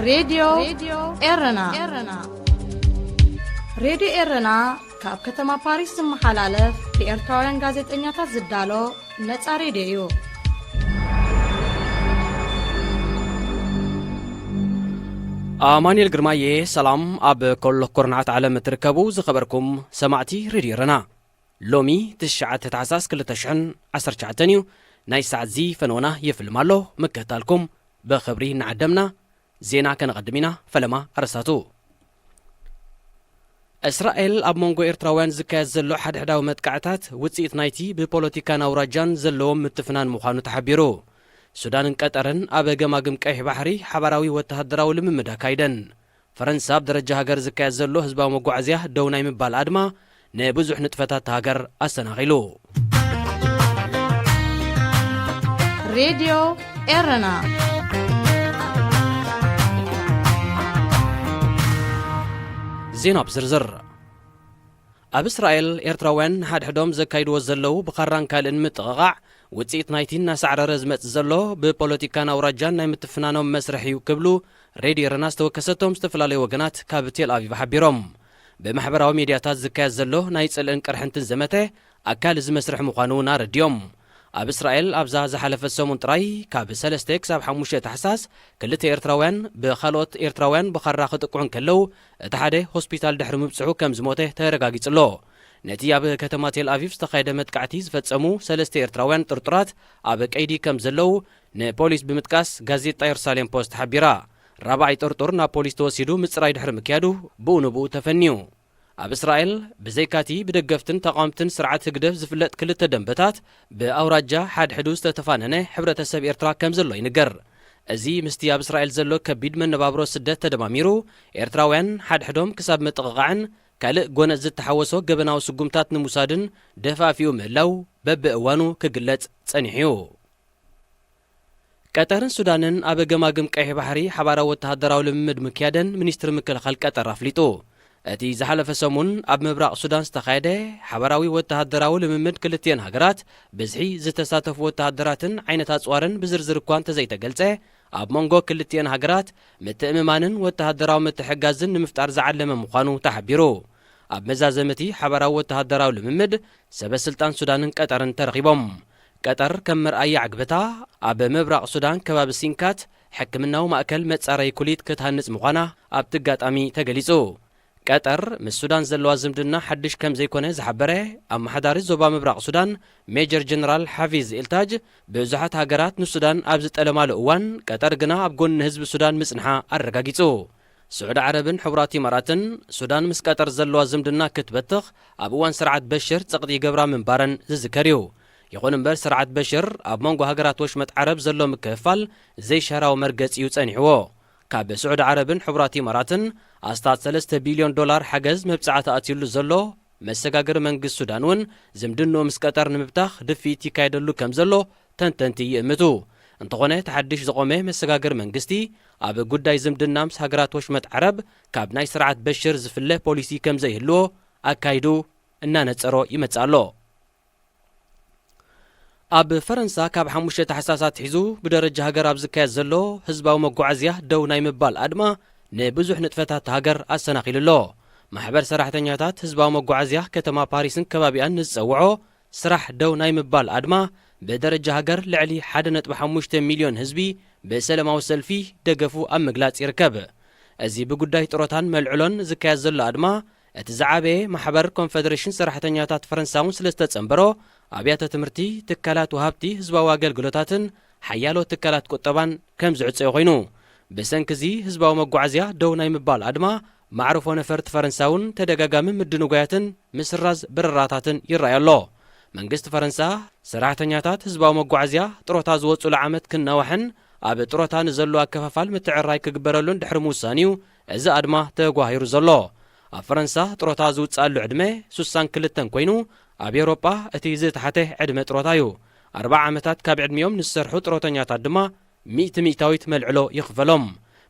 ሬድዮ ኤረና። ሬድዮ ኤረና ካብ ከተማ ፓሪስ ዝመሓላለፍ ብኤርትራውያን ጋዜጠኛታት ዝዳሎ ነጻ ሬድዮ እዩ። ኣማኑኤል ግርማየ፣ ሰላም። ኣብ ኮሎ ኩርናዓት ዓለም እትርከቡ ዝኸበርኩም ሰማዕቲ ሬድዮ ኤረና፣ ሎሚ ትሽዓተ ታሕሳስ ክልተ ሽሕን ዓሰርተ ትሽዓተን እዩ። ናይ ሰዓት እዚ ፈነወና ይፍልም ኣሎ። ምክትታልኩም ብኽብሪ እናዓደምና፣ ዜና ከነቐድም ኢና። ፈለማ ኣርእስታቱ። እስራኤል ኣብ መንጎ ኤርትራውያን ዝካየድ ዘሎ ሓድሕዳዊ መጥቃዕታት ውጽኢት ናይቲ ብፖለቲካን ኣውራጃን ዘለዎም ምትፍናን ምዃኑ ተሓቢሩ። ሱዳንን ቀጠርን ኣብ ገማግም ቀይሕ ባሕሪ ሓባራዊ ወተሃደራዊ ልምምድ ኣካይደን። ፈረንሳ ኣብ ደረጃ ሃገር ዝካየድ ዘሎ ህዝባዊ መጓዓዝያ ደው ናይ ምባል ኣድማ ንብዙሕ ንጥፈታት ሃገር ኣሰናኺሉ። ሬድዮ ኤረና። ዜና ብዝርዝር። ኣብ እስራኤል ኤርትራውያን ንሓድሕዶም ዘካይድዎ ዘለዉ ብኻራን ካልእን ምጥቕቓዕ ውጽኢት ናይቲ እናሳዕረረ ዝመጽእ ዘሎ ብፖለቲካን ኣውራጃን ናይ ምትፍናኖም መስርሕ እዩ ክብሉ ሬድዮ ኤረና ዝተወከሰቶም ዝተፈላለዩ ወገናት ካብ ቴል ኣቪቭ ሓቢሮም። ብማሕበራዊ ሚድያታት ዝካየድ ዘሎ ናይ ጽልእን ቅርሕንትን ዘመተ ኣካል እዚ መስርሕ ምዃኑ እውን ኣረዲኦም። ኣብ እስራኤል ኣብዛ ዝሓለፈት ሰሙን ጥራይ ካብ ሰለስተ ክሳብ ሓሙሽተ ታሕሳስ ክልተ ኤርትራውያን ብኻልኦት ኤርትራውያን ብኻራ ክጥቅዑ እንከለዉ እቲ ሓደ ሆስፒታል ድሕሪ ምብጽሑ ከም ዝሞተ ተረጋጊጹ ኣሎ። ነቲ ኣብ ከተማ ቴል ኣቪቭ ዝተኻየደ መጥቃዕቲ ዝፈጸሙ ሰለስተ ኤርትራውያን ጥርጡራት ኣብ ቀይዲ ከም ዘለዉ ንፖሊስ ብምጥቃስ ጋዜጣ የሩሳሌም ፖስት ሓቢራ። ራብዓይ ጥርጡር ናብ ፖሊስ ተወሲዱ ምጽራይ ድሕሪ ምክያዱ ብኡ ንብኡ ተፈንዩ። ኣብ እስራኤል ብዘይካቲ ብደገፍትን ተቓወምትን ስርዓት ህግደፍ ዝፍለጥ ክልተ ደንበታት ብኣውራጃ ሓድሕዱ ዝተተፋነነ ሕብረተሰብ ኤርትራ ከም ዘሎ ይንገር። እዚ ምስቲ ኣብ እስራኤል ዘሎ ከቢድ መነባብሮ ስደት ተደማሚሩ ኤርትራውያን ሓድሕዶም ክሳብ ምጥቕቓዕን ካልእ ጎነጽ ዝተሓወሶ ገበናዊ ስጉምታት ንምውሳድን ደፋፊኡ ምህላው በብእዋኑ ክግለጽ ጸኒሑ እዩ። ቀጠርን ሱዳንን ኣብ ገማግም ቀይሕ ባሕሪ ሓባራዊ ወተሃደራዊ ልምምድ ምክያደን ሚኒስትሪ ምክልኻል ቀጠር ኣፍሊጡ። እቲ ዝሓለፈ ሰሙን ኣብ ምብራቕ ሱዳን ዝተኻየደ ሓባራዊ ወተሃደራዊ ልምምድ ክልቲኤን ሃገራት ብዝሒ ዝተሳተፉ ወተሃደራትን ዓይነት ኣጽዋርን ብዝርዝር እኳ እንተዘይተገልጸ፣ ኣብ መንጎ ክልቲኤን ሃገራት ምትእምማንን ወተሃደራዊ ምትሕግጋዝን ንምፍጣር ዝዓለመ ምዃኑ ተሓቢሩ። ኣብ መዛዘሚ እቲ ሓባራዊ ወተሃደራዊ ልምምድ ሰበ ስልጣን ሱዳንን ቀጠርን ተረኺቦም። ቀጠር ከም መርኣያ ዕግበታ ኣብ ምብራቕ ሱዳን ከባቢ ሲንካት ሕክምናዊ ማእከል መጻረዪ ኩሊት ክትሃንጽ ምዃና ኣብቲ ኣጋጣሚ ተገሊጹ። ቀጠር ምስ ሱዳን ዘለዋ ዝምድና ሓድሽ ከም ዘይኮነ ዝሓበረ ኣመሓዳሪ ዞባ ምብራቕ ሱዳን ሜጀር ጀነራል ሓፊዝ ኤልታጅ፣ ብዙሓት ሃገራት ንሱዳን ኣብ ዝጠለማሉ እዋን ቀጠር ግና ኣብ ጎኒ ህዝቢ ሱዳን ምጽንሓ ኣረጋጊጹ። ስዑዲ ዓረብን ሕቡራት ኢማራትን ሱዳን ምስ ቀጠር ዘለዋ ዝምድና ክትበትኽ ኣብ እዋን ስርዓት በሽር ጸቕጢ ይገብራ ምንባረን ዝዝከር እዩ። ይኹን እምበር ስርዓት በሽር ኣብ መንጎ ሃገራት ወሽመጥ ዓረብ ዘሎ ምክፍፋል ዘይሻራዊ መርገጺ እዩ ጸኒሕዎ። ካብ ስዑዲ ዓረብን ሕቡራት ኢማራትን ኣስታት ሰለስተ ቢልዮን ዶላር ሓገዝ መብጽዓ ተኣትዩሉ ዘሎ መሰጋገሪ መንግስቲ ሱዳን እውን ዝምድንኡ ምስ ቀጠር ንምብታኽ ድፍኢት ይካየደሉ ከም ዘሎ ተንተንቲ ይእምቱ። እንተኾነ እቲ ሓድሽ ዝቖመ መሰጋገሪ መንግስቲ ኣብ ጉዳይ ዝምድና ምስ ሃገራት ወሽመጥ ዓረብ ካብ ናይ ስርዓት በሽር ዝፍለ ፖሊሲ ከም ዘይህልዎ ኣካይዱ እናነጸሮ ይመጽእ ኣሎ። ኣብ ፈረንሳ ካብ ሓሙሽተ ታሕሳስ ኣትሒዙ ብደረጃ ሃገር ኣብ ዝካየድ ዘሎ ህዝባዊ መጓዓዝያ ደው ናይ ምባል ኣድማ ንብዙሕ ንጥፈታት ሃገር ኣሰናኺሉ ኣሎ። ማሕበር ሰራሕተኛታት ህዝባዊ መጓዓዝያ ከተማ ፓሪስን ከባቢኣን ንዝጸውዖ ስራሕ ደው ናይ ምባል ኣድማ ብደረጃ ሃገር ልዕሊ ሓደ ነጥቢ ሓሙሽተ ሚልዮን ህዝቢ ብሰላማዊ ሰልፊ ደገፉ ኣብ ምግላጽ ይርከብ። እዚ ብጉዳይ ጥሮታን መልዕሎን ዝካየድ ዘሎ ኣድማ እቲ ዝዓበየ ማሕበር ኮንፈደሬሽን ሰራሕተኛታት ፈረንሳ እውን ስለ ዝተጸንበሮ ኣብያተ ትምህርቲ፣ ትካላት ወሃብቲ ህዝባዊ ኣገልግሎታትን ሓያሎ ትካላት ቁጠባን ከም ዝዕጸዮ ኮይኑ። ብሰንኪ እዚ ህዝባዊ መጓዓዝያ ደው ናይ ምባል ኣድማ መዕርፎ ነፈርቲ ፈረንሳ እውን ተደጋጋሚ ምድንጓያትን ምስራዝ በረራታትን ይረኣይ ኣሎ። መንግስቲ ፈረንሳ ሰራሕተኛታት ህዝባዊ መጓዓዝያ ጥሮታ ዝወጽሉ ዓመት ክናዋሕን ኣብ ጥሮታ ንዘሎ ኣከፋፋል ምትዕራይ ክግበረሉን ድሕሪ ምውሳን እዩ እዚ ኣድማ ተጓሂሩ ዘሎ። ኣብ ፈረንሳ ጥሮታ ዝውጽኣሉ ዕድመ ሱሳን ክልተን ኮይኑ ኣብ ኤውሮጳ እቲ ዝተሓተ ዕድመ ጥሮታ እዩ። ኣርብዓ ዓመታት ካብ ዕድሚኦም ንዝሰርሑ ጥሮተኛታት ድማ ሚእቲ ሚእታዊት መልዕሎ ይኽፈሎም።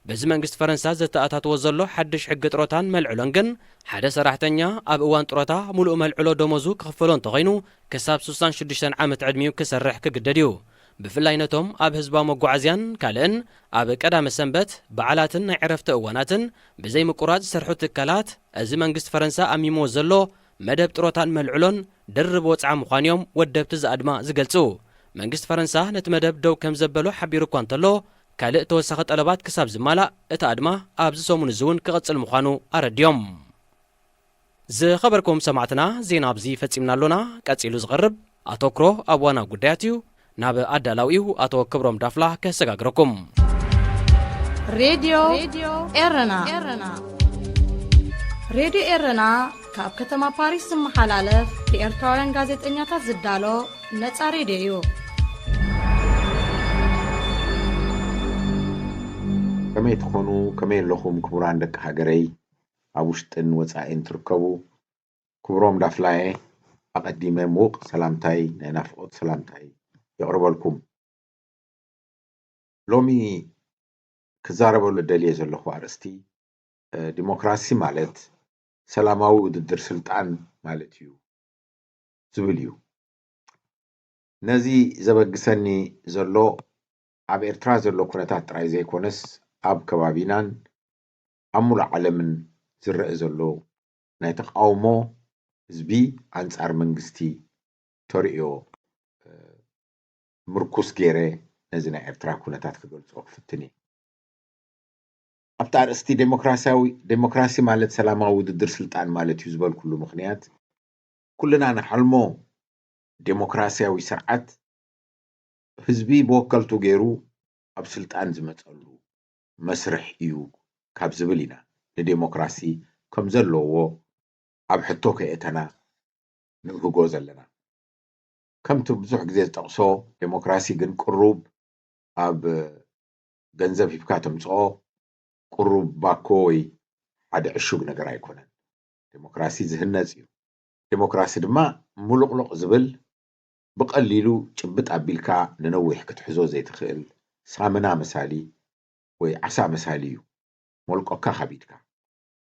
በዚ መንግስቲ ፈረንሳ ዘተኣታትዎ ዘሎ ሓድሽ ሕጊ ጥሮታን መልዕሎን ግን ሓደ ሰራሕተኛ ኣብ እዋን ጥሮታ ሙሉእ መልዕሎ ደሞዙ ክኽፈሎ እንተኾይኑ ክሳብ ሱሳን ሽዱሽተን ዓመት ዕድሚኡ ክሰርሕ ክግደድ እዩ። ብፍላይ ነቶም ኣብ ህዝባዊ መጓዓዝያን ካልእን ኣብ ቀዳመ ሰንበት፣ በዓላትን ናይ ዕረፍቲ እዋናትን ብዘይ ምቁራጽ ዝሰርሑ ትካላት፣ እዚ መንግስቲ ፈረንሳ ኣሚምዎ ዘሎ መደብ ጥሮታን መልዕሎን ድርብ ወጽዓ ምዃኑ እዮም ወደብቲ እዚ ኣድማ ዝገልጹ። መንግስቲ ፈረንሳ ነቲ መደብ ደው ከም ዘበሎ ሓቢሩ እኳ እንተሎ፣ ካልእ ተወሳኺ ጠለባት ክሳብ ዝማላእ እቲ ኣድማ ኣብዚ ሰሙን እዚ እውን ክቕጽል ምዃኑ ኣረድዮም። ዝኸበርኩም ሰማዕትና፣ ዜና ኣብዚ ፈጺምና ኣሎና። ቀጺሉ ዝቐርብ ኣተኩሮ ኣብ ዋና ጉዳያት እዩ። ናብ ኣዳላዊኡ ኣቶ ክብሮም ዳፍላ ከሰጋግረኩም። ሬድዮ ኤረና። ሬድዮ ኤረና ካብ ከተማ ፓሪስ ዝመሓላለፍ ብኤርትራውያን ጋዜጠኛታት ዝዳሎ ነጻ ሬድዮ እዩ። ከመይ ትኾኑ? ከመይ ኣለኹም ክቡራን ደቂ ሃገረይ? ኣብ ውሽጥን ወጻኢን ትርከቡ፣ ክብሮም ዳፍላየ ኣቐዲመ ምዉቕ ሰላምታይ፣ ናይ ናፍቖት ሰላምታይ የቕርበልኩም። ሎሚ ክዛረበሉ ደልየ ዘለኹ ኣርእስቲ፣ እ፣ ዲሞክራሲ ማለት ሰላማዊ ውድድር ስልጣን ማለት እዩ ዝብል እዩ። ነዚ ዘበግሰኒ ዘሎ ኣብ ኤርትራ ዘሎ ኩነታት ጥራይ ዘይኮነስ ኣብ ከባቢናን ኣብ ሙሉእ ዓለምን ዝረአ ዘሎ ናይ ተቓውሞ ህዝቢ ኣንጻር መንግስቲ ተርእዮ፣ እ፣ ምርኩስ ገይረ ነዚ ናይ ኤርትራ ኩነታት ክገልጾ ክፍትን እየ። ኣብቲ ኣርእስቲ ዴሞክራሲያዊ፣ ዴሞክራሲ ማለት ሰላማዊ ውድድር ስልጣን ማለት እዩ ዝበልኩሉ ምኽንያት፣ ኩልና ንሓልሞ ዴሞክራሲያዊ ስርዓት ህዝቢ ብወከልቱ ገይሩ ኣብ ስልጣን ዝመጸሉ መስርሕ እዩ ካብ ዝብል ኢና ንዴሞክራሲ ከም ዘለዎ ኣብ ሕቶ ከየእተና ንብህጎ ዘለና። ከምቲ ብዙሕ ግዜ ዝጠቕሶ፣ ዴሞክራሲ ግን ቅሩብ ኣብ ገንዘብ ሂብካ ተምጽኦ ቅሩብ ባኮ ወይ ሓደ ዕሹግ ነገር ኣይኮነን። ዴሞክራሲ ዝህነጽ እዩ። ዴሞክራሲ ድማ ሙሉቕሉቕ ዝብል፣ ብቐሊሉ ጭብጥ ኣቢልካ ንነዊሕ ክትሕዞ ዘይትኽእል ሳምና መሳሊ ወይ ዓሳ መሳሊ እዩ፣ ሞልቆካ ካቢድካ።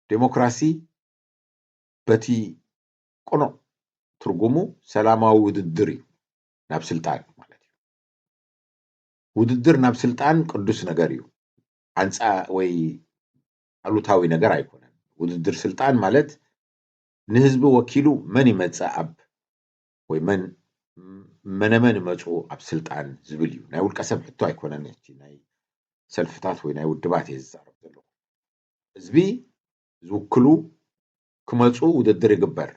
ዴሞክራሲ በቲ ቅኑዕ ትርጉሙ ሰላማዊ ውድድር እዩ ናብ ስልጣን ማለት እዩ። ውድድር ናብ ስልጣን ቅዱስ ነገር እዩ። ኣንጻ ወይ ኣሉታዊ ነገር ኣይኮነን። ውድድር ስልጣን ማለት ንህዝቢ ወኪሉ መን ይመጽእ ኣብ ወይ መን መነመን ይመጹ ኣብ ስልጣን ዝብል እዩ። ናይ ውልቀ ሰብ ሕቶ ኣይኮነን። እቲ ናይ ሰልፍታት ወይ ናይ ውድባት እየ ዝዛረብ ዘለኹ። ህዝቢ ዝውክሉ ክመጹ ውድድር ይግበር።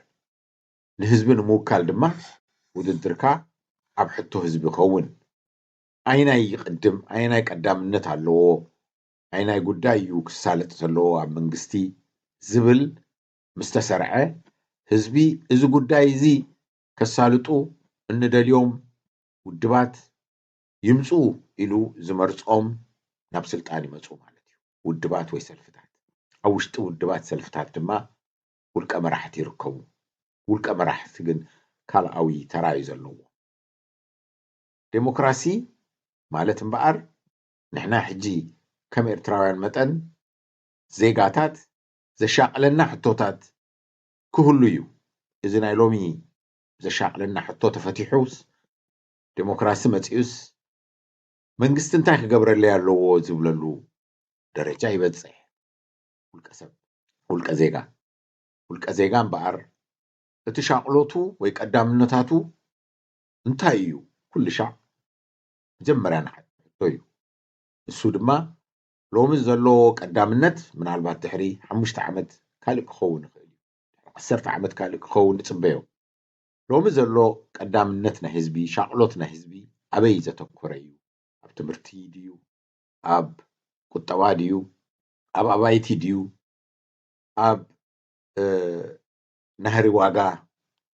ንህዝቢ ንምውካል ድማ ውድድርካ ኣብ ሕቶ ህዝቢ ይኸውን። ኣይናይ ይቕድም፣ ኣይናይ ቀዳምነት ኣለዎ፣ ኣይናይ ጉዳይ እዩ ክሳለጥ ዘለዎ ኣብ መንግስቲ ዝብል ምስ ተሰርዐ፣ ህዝቢ እዚ ጉዳይ እዚ ከሳልጡ እንደልዮም ውድባት ይምጹ ኢሉ ዝመርጾም ናብ ስልጣን ይመጹ ማለት እዩ። ውድባት ወይ ሰልፍታት። ኣብ ውሽጢ ውድባት ሰልፍታት ድማ ውልቀ መራሕቲ ይርከቡ። ውልቀ መራሕቲ ግን ካልኣዊ ተራ እዩ ዘለዎ። ዴሞክራሲ ማለት እምበኣር ንሕና ሕጂ ከም ኤርትራውያን መጠን ዜጋታት ዘሻቕለና ሕቶታት ክህሉ እዩ። እዚ ናይ ሎሚ ዘሻቕለና ሕቶ ተፈቲሑስ ዴሞክራሲ መጺኡስ መንግስቲ እንታይ ክገብረለይ ኣለዎ ዝብለሉ ደረጃ ይበጽሕ። ውልቀ ሰብ፣ ውልቀ ዜጋ፣ ውልቀ ዜጋ እምበኣር እቲ ሻቕሎቱ ወይ ቀዳምነታቱ እንታይ እዩ? ኩሉ ሻዕ መጀመርያ ንሓቶ እዩ። እሱ ድማ ሎሚ ዘለዎ ቀዳምነት ምናልባት ድሕሪ ሓሙሽተ ዓመት ካልእ ክኸውን ይኽእል እዩ። ዓሰርተ ዓመት ካልእ ክኸውን ንጽበዮ። ሎሚ ዘሎ ቀዳምነት ናይ ህዝቢ፣ ሻቕሎት ናይ ህዝቢ ኣበይ ዘተኮረ እዩ? ኣብ ትምህርቲ ድዩ? ኣብ ቁጠባ ድዩ? ኣብ ኣባይቲ ድዩ? ኣብ፣ እ፣ ናህሪ ዋጋ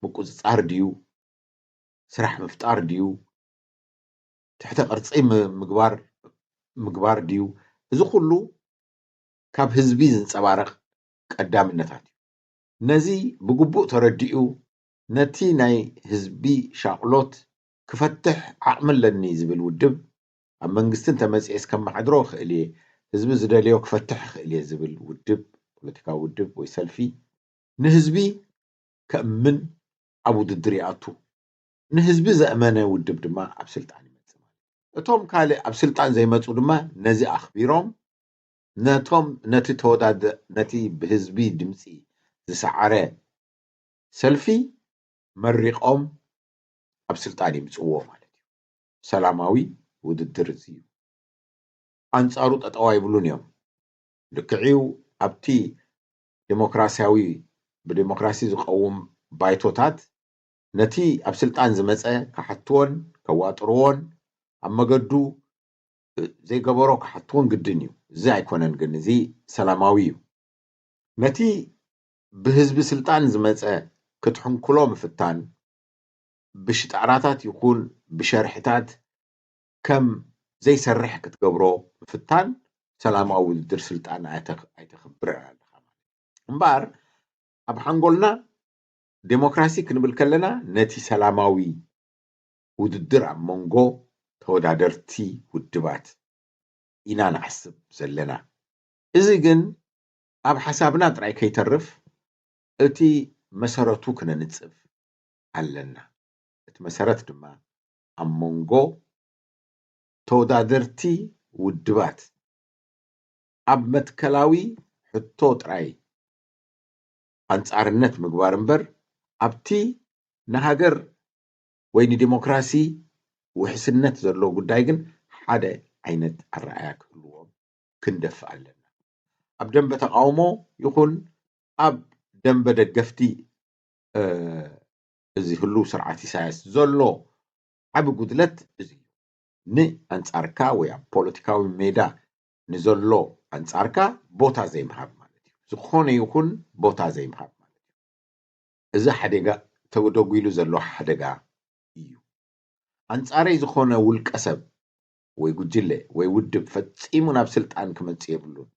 ምቁጽጻር ድዩ? ስራሕ ምፍጣር ድዩ? ትሕተ ቅርጺ ም-፣ ምግባር፣ ምግባር ድዩ? እዚ ኩሉ ካብ ህዝቢ ዝንጸባረቕ ቀዳምነታት እዩ። ነዚ ብግቡእ ተረዲኡ ነቲ ናይ ህዝቢ ሻቕሎት ክፈትሕ ዓቕሚ ኣለኒ ዝብል ውድብ፣ ኣብ መንግስቲ እንተመጺኤስ ከመሓድሮ እኽእል እየ፣ ህዝቢ ዝደልዮ ክፈትሕ እኽእል እየ ዝብል ውድብ፣ ፖለቲካዊ ውድብ ወይ ሰልፊ ንህዝቢ ከእምን ኣብ ውድድር ይኣቱ። ንህዝቢ ዘእመነ ውድብ ድማ ኣብ ስልጣን ይመጽእ ማለት እዩ። እቶም ካልእ ኣብ ስልጣን ዘይመጹ ድማ ነዚ ኣኽቢሮም ነቶም ነቲ ተወዳደ ነቲ ብህዝቢ ድምጺ ዝሰዓረ ሰልፊ መሪቖም ኣብ ስልጣን ይምጽእዎ ማለት እዩ። ሰላማዊ ውድድር እዚ እዩ። ኣንጻሩ ጠጠው ኣይብሉን እዮም። ልክዕዩ ኣብቲ ዴሞክራሲያዊ ብዴሞክራሲ ዝቐውም ባይቶታት ነቲ ኣብ ስልጣን ዝመጸ ክሓትዎን ከዋጥርዎን ኣብ መገዱ ዘይገበሮ ክሓትዎን ግድን እዩ። እዚ ኣይኮነን ግን እዚ ሰላማዊ እዩ። ነቲ ብህዝቢ ስልጣን ዝመጸ ክትሕንኩሎ ምፍታን ብሽጣራታት ይኹን ብሸርሕታት ከም ዘይሰርሕ ክትገብሮ ምፍታን ሰላማዊ ውድድር ስልጣን ኣይተኽብርን ኣለኻ ማለት እምበኣር ኣብ ሓንጎልና ዴሞክራሲ ክንብል ከለና ነቲ ሰላማዊ ውድድር ኣብ መንጎ ተወዳደርቲ ውድባት ኢና ንሓስብ ዘለና። እዚ ግን ኣብ ሓሳብና ጥራይ ከይተርፍ እቲ መሰረቱ ክነንጽፍ ኣለና። እቲ መሰረት ድማ ኣብ መንጎ ተወዳደርቲ ውድባት ኣብ መትከላዊ ሕቶ ጥራይ ኣንጻርነት ምግባር እምበር ኣብቲ ንሃገር ወይ ንዲሞክራሲ ውሕስነት ዘለዎ ጉዳይ ግን ሓደ ዓይነት ኣረኣያ ክህልዎም ክንደፍእ ኣለና። ኣብ ደንበ ተቓውሞ ይኹን ኣብ ደንበ ደገፍቲ እዚ ህሉው ስርዓት ኢሳያስ ዘሎ ዓቢ ጉድለት እዚ እዩ። ንኣንጻርካ ወይ ኣብ ፖለቲካዊ ሜዳ ንዘሎ ኣንጻርካ ቦታ ዘይምሃብ ማለት እዩ። ዝኾነ ይኹን ቦታ ዘይምሃብ ማለት እዩ። እዚ ሓደጋ ተደጒሉ ዘሎ ሓደጋ እዩ። ኣንጻረይ ዝኾነ ውልቀ ሰብ ወይ ጉጅለ ወይ ውድብ ፈጺሙ ናብ ስልጣን ክመጽእ የብሉን።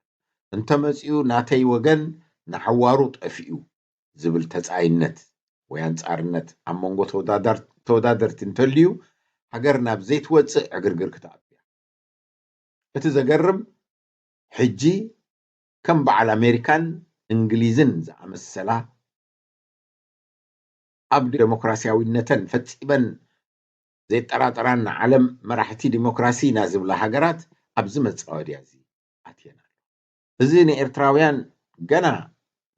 እንተመጺኡ ናተይ ወገን ንሓዋሩ ጠፊኡ ዝብል ተጻይነት ወይ ኣንጻርነት ኣብ መንጎ ተወዳደርቲ እንተልዩ ሃገር ናብ ዘይትወጽእ ዕግርግር ክትኣቱ እያ። እቲ ዘገርም ሕጂ ከም በዓል ኣሜሪካን እንግሊዝን ዝኣመሰላ ኣብ ዴሞክራሲያዊነተን ፈጺመን ዘይጠራጠራን ንዓለም መራሕቲ ዲሞክራሲ ኢና ዝብላ ሃገራት ኣብዚ መጻወድያ እዚ ኣትየን ኣሎ። እዚ ንኤርትራውያን ገና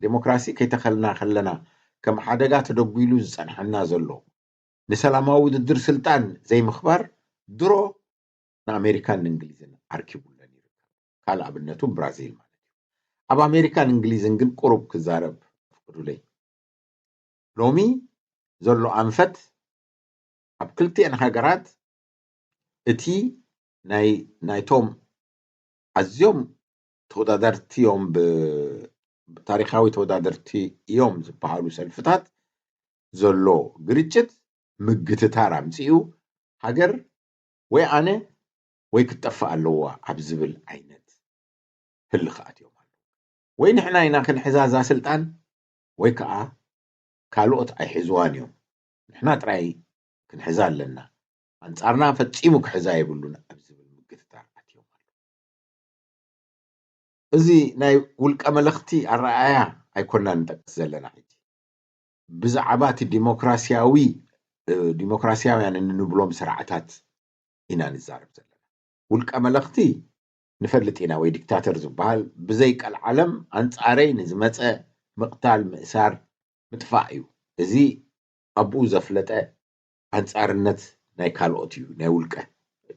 ዴሞክራሲ ከይተኸልና ከለና ከም ሓደጋ ተደጒሉ ዝጸንሐና ዘሎ ንሰላማዊ ውድድር ስልጣን ዘይምኽባር ድሮ ንኣሜሪካን ንእንግሊዝን ኣርኪቡለን ይርከብ። ካልእ ኣብነቱ ብራዚል ማለት እዩ። ኣብ ኣሜሪካን እንግሊዝን ግን ቁሩብ ክዛረብ ፍቅዱለይ። ሎሚ ዘሎ ኣንፈት ኣብ ክልቲኤን ሃገራት እቲ ናይ ናይቶም ኣዝዮም ተወዳደርቲ እዮም ታሪካዊ ተወዳደርቲ እዮም ዝበሃሉ ሰልፍታት ዘሎ ግርጭት ምግትታር ኣምፅኡ ሃገር ወይ ኣነ ወይ ክትጠፍእ ኣለዋ ኣብ ዝብል ዓይነት ህልኽ ኣትዮም ኣለዉ። ወይ ንሕና ኢና ክንሕዛ እዛ ስልጣን ወይ ከዓ ካልኦት ኣይሕዝዋን እዮም። ንሕና ጥራይ ክንሕዛ ኣለና። ኣንጻርና ፈጺሙ ክሕዛ የብሉን ኣብ ዝብል ምግትታር ኣትዮም ኣለዉ። እዚ ናይ ውልቀ መለኽቲ ኣረኣእያ ኣይኮናን ንጠቅስ ዘለና ሕጂ። ብዛዕባ እቲ ዲሞክራሲያዊ ዲሞክራሲያውያን እንብሎም ስርዓታት ኢና ንዛረብ ዘለና። ውልቀ መለኽቲ ንፈልጥ ኢና ወይ ዲክታተር ዝበሃል ብዘይ ቀልዓለም ኣንጻረይ ንዝመጸ ምቕታል፣ ምእሳር፣ ምጥፋእ እዩ። እዚ ኣቡኡ ዘፍለጠ ኣንጻርነት ናይ ካልኦት እዩ፣ ናይ ውልቀ።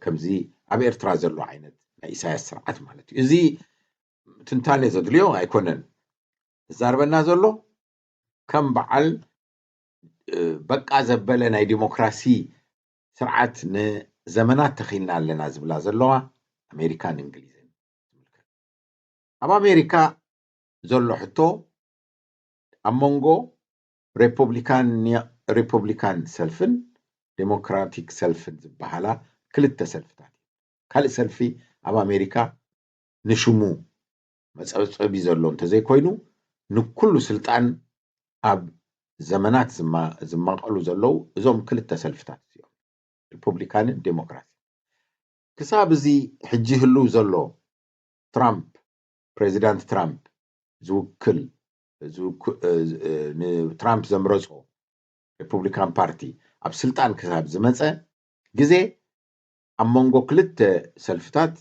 ከምዚ ኣብ ኤርትራ ዘሎ ዓይነት ናይ ኢሳያስ ስርዓት ማለት እዩ። እዚ ትንታነ ዘድልዮ ኣይኮነን። ዝዛርበና ዘሎ ከም በዓል በቃ ዘበለ ናይ ዲሞክራሲ ስርዓት ንዘመናት ተኺልና ኣለና ዝብላ ዘለዋ ኣሜሪካን እንግሊዝን ዝምልከት። ኣብ ኣሜሪካ ዘሎ ሕቶ ኣብ መንጎ ሪፖብሊካን ሰልፍን ዴሞክራቲክ ሰልፍን ዝበሃላ ክልተ ሰልፍታት እዩ። ካልእ ሰልፊ ኣብ ኣሜሪካ ንሽሙ መጸብጸቢ ዘሎ እንተዘይኮይኑ ንኩሉ ስልጣን ኣብ ዘመናት ዝማቐሉ ዘለዉ እዞም ክልተ ሰልፍታት እዚኦም ሪፖብሊካንን ዴሞክራሲ ክሳብ እዚ ሕጂ ህልው ዘሎ ትራምፕ ፕሬዚዳንት ትራምፕ ዝውክል ንትራምፕ ዘምረፆ ሪፑብሊካን ፓርቲ ኣብ ስልጣን ክሳብ ዝመፀ ግዜ ኣብ መንጎ ክልተ ሰልፍታት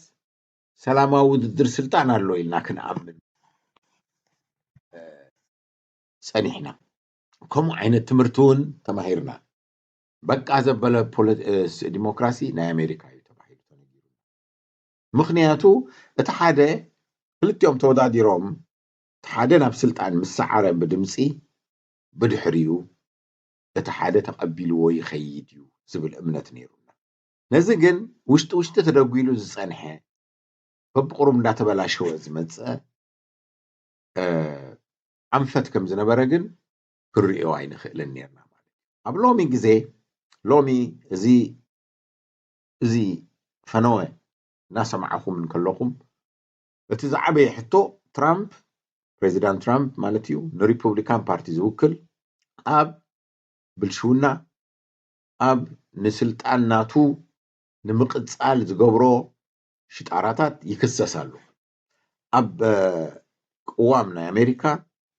ሰላማዊ ውድድር ስልጣን ኣሎ ኢልና ክንኣምን ጸኒሕና። ከምኡ ዓይነት ትምህርቲ እውን ተማሂርና። በቃ ዘበለ ዲሞክራሲ ናይ ኣሜሪካ እዩ ተባሂሉ ተነጊሩ። ምኽንያቱ እቲ ሓደ ክልቲኦም ተወዳዲሮም እቲ ሓደ ናብ ስልጣን ምስ ሰዓረ ብድምፂ ብድሕሪኡ እቲ ሓደ ተቐቢልዎ ይኸይድ እዩ ዝብል እምነት ነይሩና። ነዚ ግን ውሽጢ ውሽጢ ተደጒሉ ዝፀንሐ በብቁሩብ እንዳተበላሸወ ዝመፀ ኣንፈት ከም ዝነበረ ግን ክንሪኦ ኣይንኽእልን ነርና ማለት እዩ። ኣብ ሎሚ ግዜ ሎሚ እዚ እዚ ፈነወ እናሰማዕኹም እንከለኹም እቲ ዝዓበየ ሕቶ ትራምፕ ፕሬዚዳንት ትራምፕ ማለት እዩ ንሪፑብሊካን ፓርቲ ዝውክል ኣብ ብልሽውና ኣብ ንስልጣን ናቱ ንምቕጻል ዝገብሮ ሽጣራታት ይክሰስ ኣሎ። ኣብ ቅዋም ናይ ኣሜሪካ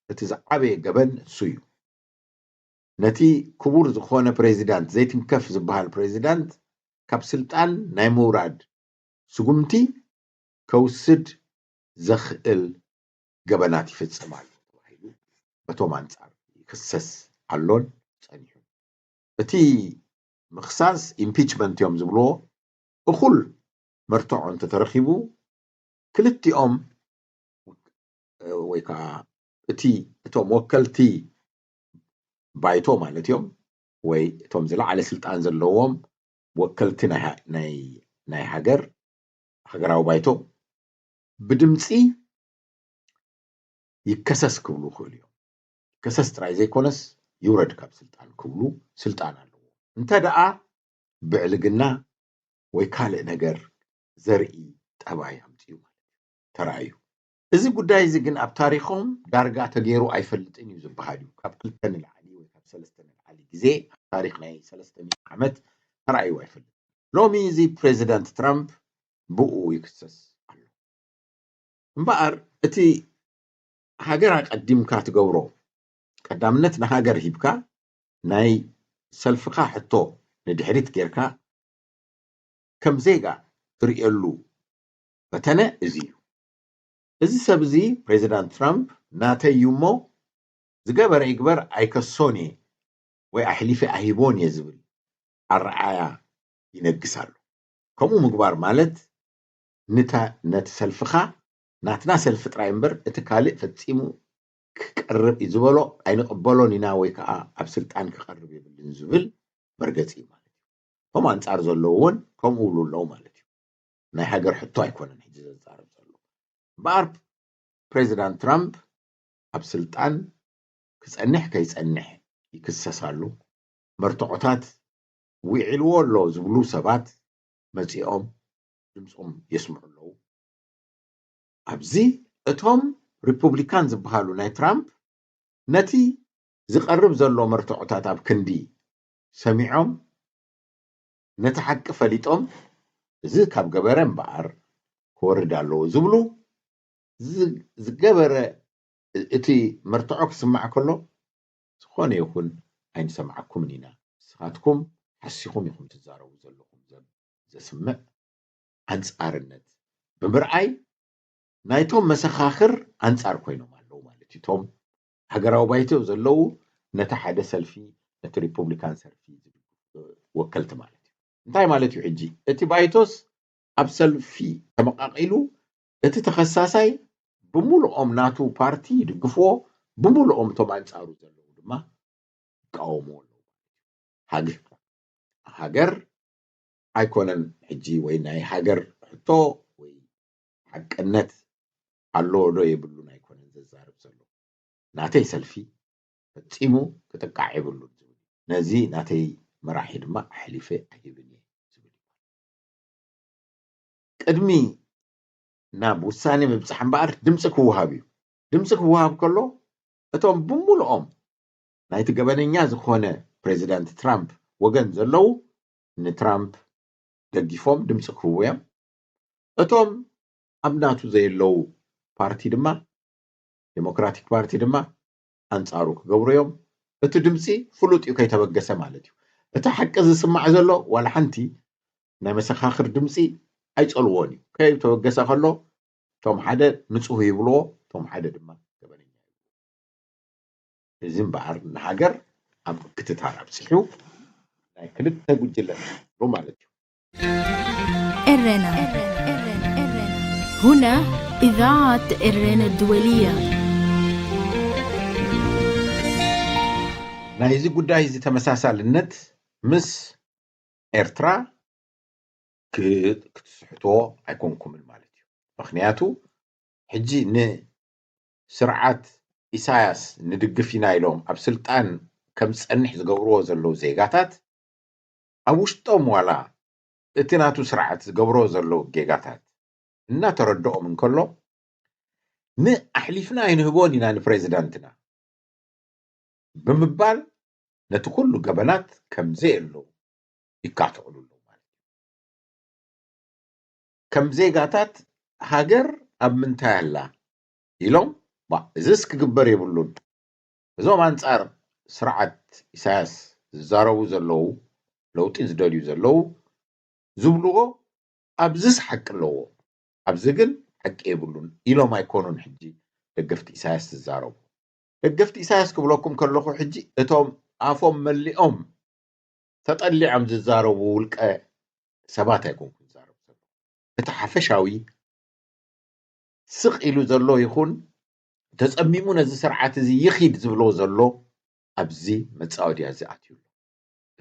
እቲ ዝዓበየ ገበን እሱ እዩ። ነቲ ክቡር ዝኾነ ፕሬዚዳንት ዘይትንከፍ ዝበሃል ፕሬዚዳንት ካብ ስልጣን ናይ ምውራድ ስጉምቲ ከውስድ ዘኽእል ገበናት ይፍጽም ኣሎ ተባሂሉ በቶም ኣንጻር ይክሰስ ኣሎን ጸኒሑ። እቲ ምኽሳስ ኢምፒችመንት እዮም ዝብልዎ እኹል መርትዖ እንተተረኺቡ ክልቲኦም ወይ ከዓ እቲ እቶም ወከልቲ ባይቶ ማለት እዮም ወይ እቶም ዝለዓለ ስልጣን ዘለዎም ወከልቲ ናይ ሃገር ሃገራዊ ባይቶ ብድምፂ ይከሰስ ክብሉ ይኽእሉ እዮም። ይከሰስ ጥራይ ዘይኮነስ ይውረድ ካብ ስልጣን ክብሉ ስልጣን ኣለዎ። እንተ ደኣ ብዕልግና ወይ ካልእ ነገር ዘርኢ ጠባይ ኣምፅኡ ማለት እዩ ተራእዩ። እዚ ጉዳይ እዚ ግን ኣብ ታሪኾም ዳርጋ ተገይሩ ኣይፈልጥን እዩ ዝበሃል እዩ። ካብ ክልተ ንላዕሊ ወይ ካብ ሰለስተ ንላዕሊ ግዜ ኣብ ታሪኽ ናይ ሰለስተ ሚእቲ ዓመት ተራእዩ ኣይፈልጥን። ሎሚ እዚ ፕሬዚዳንት ትራምፕ ብኡ ይክሰስ ኣሎ። እምበኣር እቲ ሃገር ኣቐዲምካ ትገብሮ ቀዳምነት ንሃገር ሂብካ ናይ ሰልፍኻ ሕቶ ንድሕሪት ጌርካ ከም ዜጋ ትርእየሉ ፈተነ እዚ እዩ። እዚ ሰብ እዚ ፕሬዚዳንት ትራምፕ ናተይ እዩ እሞ ዝገበረ ይግበር ኣይከሶን እየ ወይ ኣሕሊፈ ኣይቦን እየ ዝብል ኣረኣያ ይነግስ ኣሎ። ከምኡ ምግባር ማለት ንታ ነቲ ሰልፍኻ ናትና ሰልፊ ጥራይ እምበር እቲ ካልእ ፈጺሙ ክቀርብ እዩ ዝበሎ ኣይንቕበሎን ኢና ወይ ከዓ ኣብ ስልጣን ክቐርብ የብልን ዝብል መርገፂ እዩ ማለት እዩ። እቶም ኣንጻር ዘለዉ እውን ከምኡ ይብሉ ኣለዉ ማለት እዩ። ናይ ሃገር ሕቶ ኣይኮነን ሕጂ ዘዛረብ ዘሎ። እምበኣር ፕሬዚዳንት ትራምፕ ኣብ ስልጣን ክጸንሕ ከይጸንሕ ይክሰስ ኣሎ። መርትዖታት ውዒልዎ ኣሎ ዝብሉ ሰባት መጺኦም ድምፆም የስምዑ ኣለዉ። ኣብዚ እቶም ሪፑብሊካን ዝበሃሉ ናይ ትራምፕ ነቲ ዝቐርብ ዘሎ መርትዖታት ኣብ ክንዲ ሰሚዖም ነቲ ሓቂ ፈሊጦም እዚ ካብ ገበረ እምበኣር ክወርድ ኣለዎ ዝብሉ ዝገበረ እቲ መርትዖ ክስማዕ ከሎ ዝኾነ ይኹን ኣይንሰምዓኩምን ኢና፣ ንስኻትኩም ሓሲኹም ኢኹም ትዛረቡ ዘለኹም ዘስምዕ ኣንጻርነት ብምርኣይ ናይቶም መሰኻኽር ኣንጻር ኮይኖም ኣለዉ ማለት እዩ። እቶም ሃገራዊ ባይቶ ዘለዉ ነቲ ሓደ ሰልፊ ነቲ ሪፑብሊካን ሰልፊ ወከልቲ ማለት እዩ። እንታይ ማለት እዩ ሕጂ እቲ ባይቶስ ኣብ ሰልፊ ተመቃቂሉ እቲ ተኸሳሳይ ብምሉኦም ናቱ ፓርቲ ይድግፍዎ፣ ብምሉኦም እቶም ኣንጻሩ ዘለዉ ድማ ይቃወምዎ ኣለዉ። ሃገር ኣይኮነን ሕጂ ወይ ናይ ሃገር ሕቶ ወይ ሓቅነት ኣለዎ ዶ የብሉን ኣይኮነን ዘዛርብ ዘሎ። ናተይ ሰልፊ ፈጺሙ ክጥቃዕ የብሉን ዝብል ነዚ ናተይ መራሒ ድማ ኣሕሊፈ ኣይህብን እየ ዝብል ቅድሚ ናብ ውሳኔ ምብጻሕ እምበኣር ድምፂ ክወሃብ እዩ። ድምፂ ክወሃብ ከሎ እቶም ብምሉኦም ናይቲ ገበነኛ ዝኾነ ፕሬዚዳንት ትራምፕ ወገን ዘለዉ ንትራምፕ ደጊፎም ድምፂ ክህቡ እዮም። እቶም ኣብ ናቱ ዘየለዉ ፓርቲ ድማ ዴሞክራቲክ ፓርቲ ድማ ኣንጻሩ ክገብሩ እዮም። እቲ ድምፂ ፍሉጥ እዩ ከይተበገሰ ማለት እዩ። እቲ ሓቂ ዝስማዕ ዘሎ ዋላ ሓንቲ ናይ መሰኻኽር ድምፂ ኣይፀልዎን እዩ። ከይተበገሰ ከሎ እቶም ሓደ ንፁህ ይብልዎ፣ እቶም ሓደ ድማ ገበነኛ ይብልዎ። እዚ እምበኣር ንሃገር ኣብ ምክትታል ኣብፂሑ ናይ ክልተ ጉጅለታት ኣሎ ማለት እዩ። ኤረና ሁና ኢዛዓት ኤረና ድወልያ። ናይዚ ጉዳይ እዚ ተመሳሳልነት ምስ ኤርትራ ክትስሕትዎ ኣይኮንኩምን ማለት እዩ። ምክንያቱ ሕጂ ንስርዓት ኢሳያስ ንድግፍ ኢና ኢሎም ኣብ ስልጣን ከም ዝጸንሕ ዝገብርዎ ዘለዉ ዜጋታት ኣብ ውሽጦም ዋላ እቲ ናቱ ስርዓት ዝገብሮ ዘለዉ ጌጋታት እናተረድኦም እንከሎ ንኣሕሊፍና ኣይንህቦን ኢና ንፕሬዚዳንትና ብምባል ነቲ ኩሉ ገበናት ከም ዘየለዉ ይካትዕሉ ኣለዉ ማለት እዩ። ከም ዜጋታት ሃገር ኣብ ምንታይ ኣላ ኢሎም እዝስ ክግበር የብሉን። እዞም ኣንጻር ስርዓት ኢሳያስ ዝዛረቡ ዘለዉ ለውጢ ዝደልዩ ዘለዉ ዝብልዎ ኣብዝስ ሓቂ ኣለዎ፣ ኣብዚ ግን ሓቂ የብሉን ኢሎም ኣይኮኑን። ሕጂ ደገፍቲ ኢሳያስ ዝዛረቡ ደገፍቲ ኢሳያስ ክብለኩም ከለኹ ሕጂ እቶም ኣፎም መሊኦም ተጠሊዖም ዝዛረቡ ውልቀ ሰባት ኣይኮንኩ ዝዛረቡ ዘሎ። እቲ ሓፈሻዊ ስቕ ኢሉ ዘሎ ይኹን ተጸሚሙ ነዚ ስርዓት እዚ ይኺድ ዝብሎ ዘሎ ኣብዚ መጻወድያ እዚ ኣትዩ ኣሎ።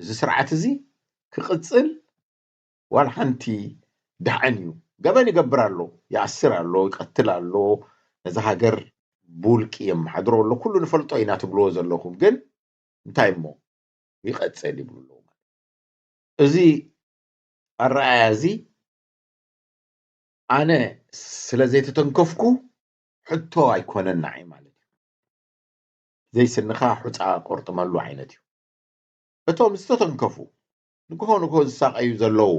እዚ ስርዓት እዚ ክቕጽል ዋላ ሓንቲ ደሓን እዩ። ገበን ይገብር ኣሎ፣ ይኣስር ኣሎ፣ ይቐትል ኣሎ፣ ነዚ ሃገር ብውልቂ የመሓድሮ ኣሎ፣ ኩሉ ንፈልጦ ኢና ትብልዎ ዘለኹም ግን እንታይ እሞ ይቐጽል ይብሉ ኣለዉ ማለት እዚ ኣረኣያ እዚ ኣነ ስለ ዘይተተንከፍኩ ሕቶ ኣይኮነን ንዓይ ማለት እዩ። ዘይስንኻ ሑፃ ቆርጥመሉ ዓይነት እዩ። እቶም ዝተተንከፉ ንግሆ ንግሆ ዝሳቐዩ ዘለዉ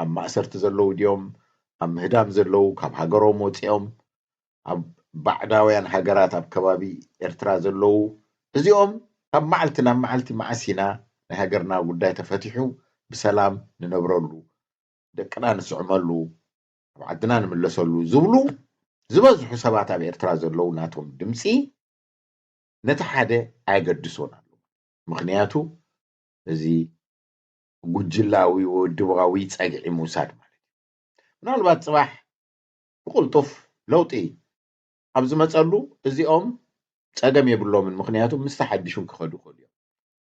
ኣብ ማእሰርቲ ዘለዉ ድዮም ኣብ ምህዳም ዘለዉ ካብ ሃገሮም ወፂኦም ኣብ ባዕዳውያን ሃገራት ኣብ ከባቢ ኤርትራ ዘለዉ እዚኦም ካብ መዓልቲ ናብ መዓልቲ መዓስ ኢና ናይ ሃገርና ጉዳይ ተፈቲሑ ብሰላም ንነብረሉ ደቅና ንስዕመሉ ኣብ ዓድና ንምለሰሉ ዝብሉ ዝበዝሑ ሰባት ኣብ ኤርትራ ዘለዉ ናቶም ድምፂ ነቲ ሓደ ኣየገድሶን ኣሎ። ምክንያቱ እዚ ጉጅላዊ ውድባዊ ፀግዒ ምውሳድ ማለት እዩ። ምናልባት ፅባሕ ብቕልጡፍ ለውጢ ኣብ ዝመፀሉ እዚኦም ፀገም የብሎምን። ምክንያቱ ምስ ተሓዲሹን ክኸዱ ይኽእሉ እዮም።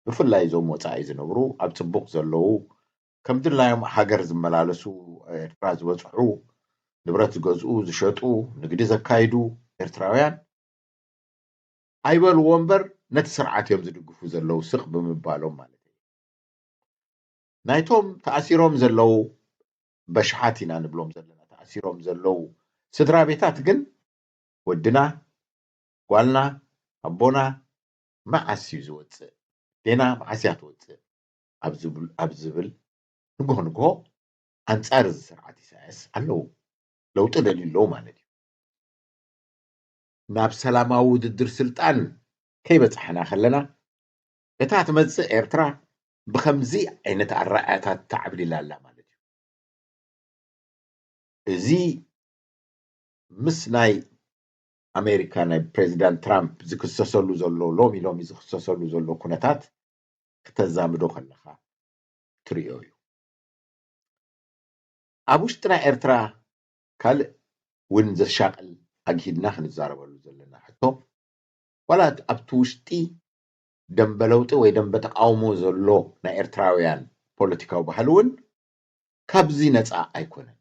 ብፍላይ እዞም ወፃኢ ዝነብሩ ኣብ ፅቡቕ ዘለዉ ከም ድላዮም ሃገር ዝመላለሱ ኤርትራ ዝበፅሑ ንብረት ዝገዝኡ ዝሸጡ ንግዲ ዘካይዱ ኤርትራውያን ኣይበልዎ እምበር ነቲ ስርዓት እዮም ዝድግፉ ዘለዉ ስቕ ብምባሎም ማለት እዩ። ናይቶም ተኣሲሮም ዘለዉ በሽሓት ኢና ንብሎም ዘለና ተኣሲሮም ዘለዉ ስድራ ቤታት ግን ወድና ጓልና ኣቦና መዓስ እዩ ዝወፅእ ዴና መዓስ እያ ትወፅእ ኣብ ዝብል ንግሆ ንግሆ ኣንፃር እዚ ስርዓት ኢሳያስ ኣለዉ ለውጢ ደልዩ ኣለዉ ማለት እዩ። ናብ ሰላማዊ ውድድር ስልጣን ከይበፃሕና ከለና እታ ትመፅእ ኤርትራ ብከምዚ ዓይነት ኣረኣያታት ተዓብሊላ ኣላ ማለት እዩ። እዚ ምስ ናይ ኣሜሪካ ናይ ፕሬዚዳንት ትራምፕ ዝክሰሰሉ ዘሎ ሎሚ ሎሚ ዝክሰሰሉ ዘሎ ኩነታት ክተዛምዶ ከለካ ትርእዮ እዩ። ኣብ ውሽጢ ናይ ኤርትራ ካልእ እውን ዘሻቅል ኣግሂድና ክንዛረበሉ ዘለና ሕቶ ዋላ ኣብቲ ውሽጢ ደንበ ለውጢ ወይ ደንበ ተቃውሞ ዘሎ ናይ ኤርትራውያን ፖለቲካዊ ባህሊ እውን ካብዚ ነፃ ኣይኮነን።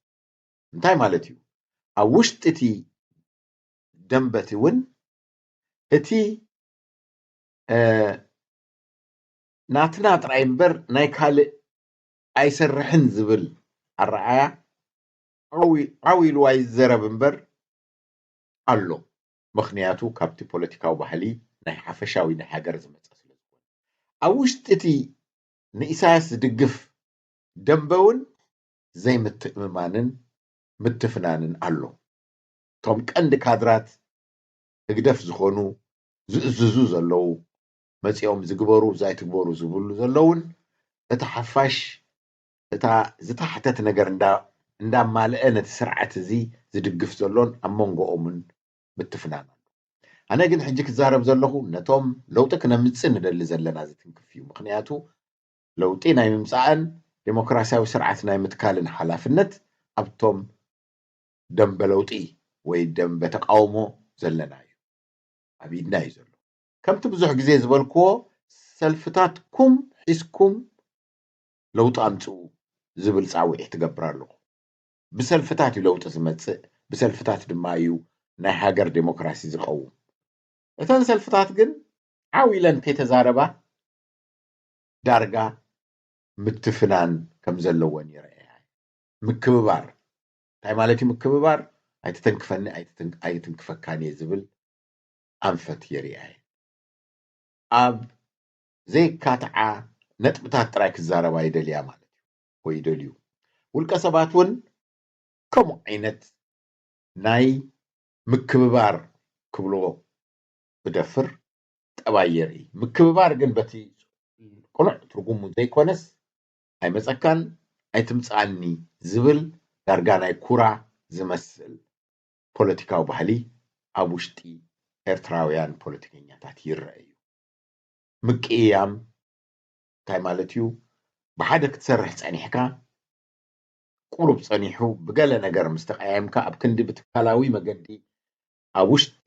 እንታይ ማለት እዩ? ኣብ ውሽጢ እቲ ደንበ እቲ እውን እቲ ናትና ጥራይ እምበር ናይ ካልእ ኣይሰርሕን ዝብል ኣረኣያ ዓው ኢልዋ ይዘረብ እምበር ኣሎ። ምኽንያቱ ካብቲ ፖለቲካዊ ባህሊ ናይ ሓፈሻዊ ናይ ሃገር ዝመፀ ስለ ዝኾነ ኣብ ውሽጢ እቲ ንኢሳያስ ዝድግፍ ደንበ እውን ዘይምትእምማንን ምትፍናንን ኣሎ። እቶም ቀንዲ ካድራት ህግደፍ ዝኾኑ ዝእዝዙ ዘለዉ መፂኦም ዝግበሩ ዛይትግበሩ ዝብሉ ዘለውን እቲ ሓፋሽ እታ ዝተሓተት ነገር እንዳ እንዳማልአ ነቲ ስርዓት እዚ ዝድግፍ ዘሎን ኣብ መንጎኦምን ምትፍናን ኣሎ። ኣነ ግን ሕጂ ክዛረብ ዘለኹ ነቶም ለውጢ ክነምጽእ ንደሊ ዘለና ዝትንክፍ እዩ። ምኽንያቱ ለውጢ ናይ ምምጻእን ዴሞክራሲያዊ ስርዓት ናይ ምትካልን ሓላፍነት ኣብቶም ደንበ ለውጢ ወይ ደንበ ተቃውሞ ዘለና እዩ። ኣብ ኢድና እዩ ዘሎ። ከምቲ ብዙሕ ግዜ ዝበልክዎ ሰልፍታትኩም ሒዝኩም ለውጢ ኣምጽኡ ዝብል ጻውዒት ትገብር ኣለኹ። ብሰልፍታት እዩ ለውጢ ዝመጽእ፣ ብሰልፍታት ድማ እዩ ናይ ሃገር ዴሞክራሲ ዝቐውም። እተን ሰልፍታት ግን ዓው ኢለን ከይተዛረባ ዳርጋ ምትፍናን ከም ዘለወን ይረኣያ። ምክብባር እንታይ ማለት እዩ? ምክብባር ኣይትተንክፈኒ ኣይትተን- ኣይትንክፈካን እየ ዝብል ኣንፈት የርእያ እየን። ኣብ ዘይካትዓ ነጥብታት ጥራይ ክዛረባ ይደልያ ማለት እዩ ወይ ይደልዩ። ውልቀ ሰባት እውን ከምኡ ዓይነት ናይ ምክብባር ክብሎ ብደፍር ጠባይ የርኢ። ምክብባር ግን በቲ ቅኑዕ ትርጉሙ ዘይኮነስ ኣይመጸካን ኣይትምጽኣኒ ዝብል ዳርጋ ናይ ኩራ ዝመስል ፖለቲካዊ ባህሊ ኣብ ውሽጢ ኤርትራውያን ፖለቲከኛታት ይረአ እዩ። ምቅይያም እንታይ ማለት እዩ? ብሓደ ክትሰርሕ ጸኒሕካ ቁሩብ ጸኒሑ ብገለ ነገር ምስ ተቀያየምካ ኣብ ክንዲ ብትካላዊ መገዲ ኣብ ውሽጢ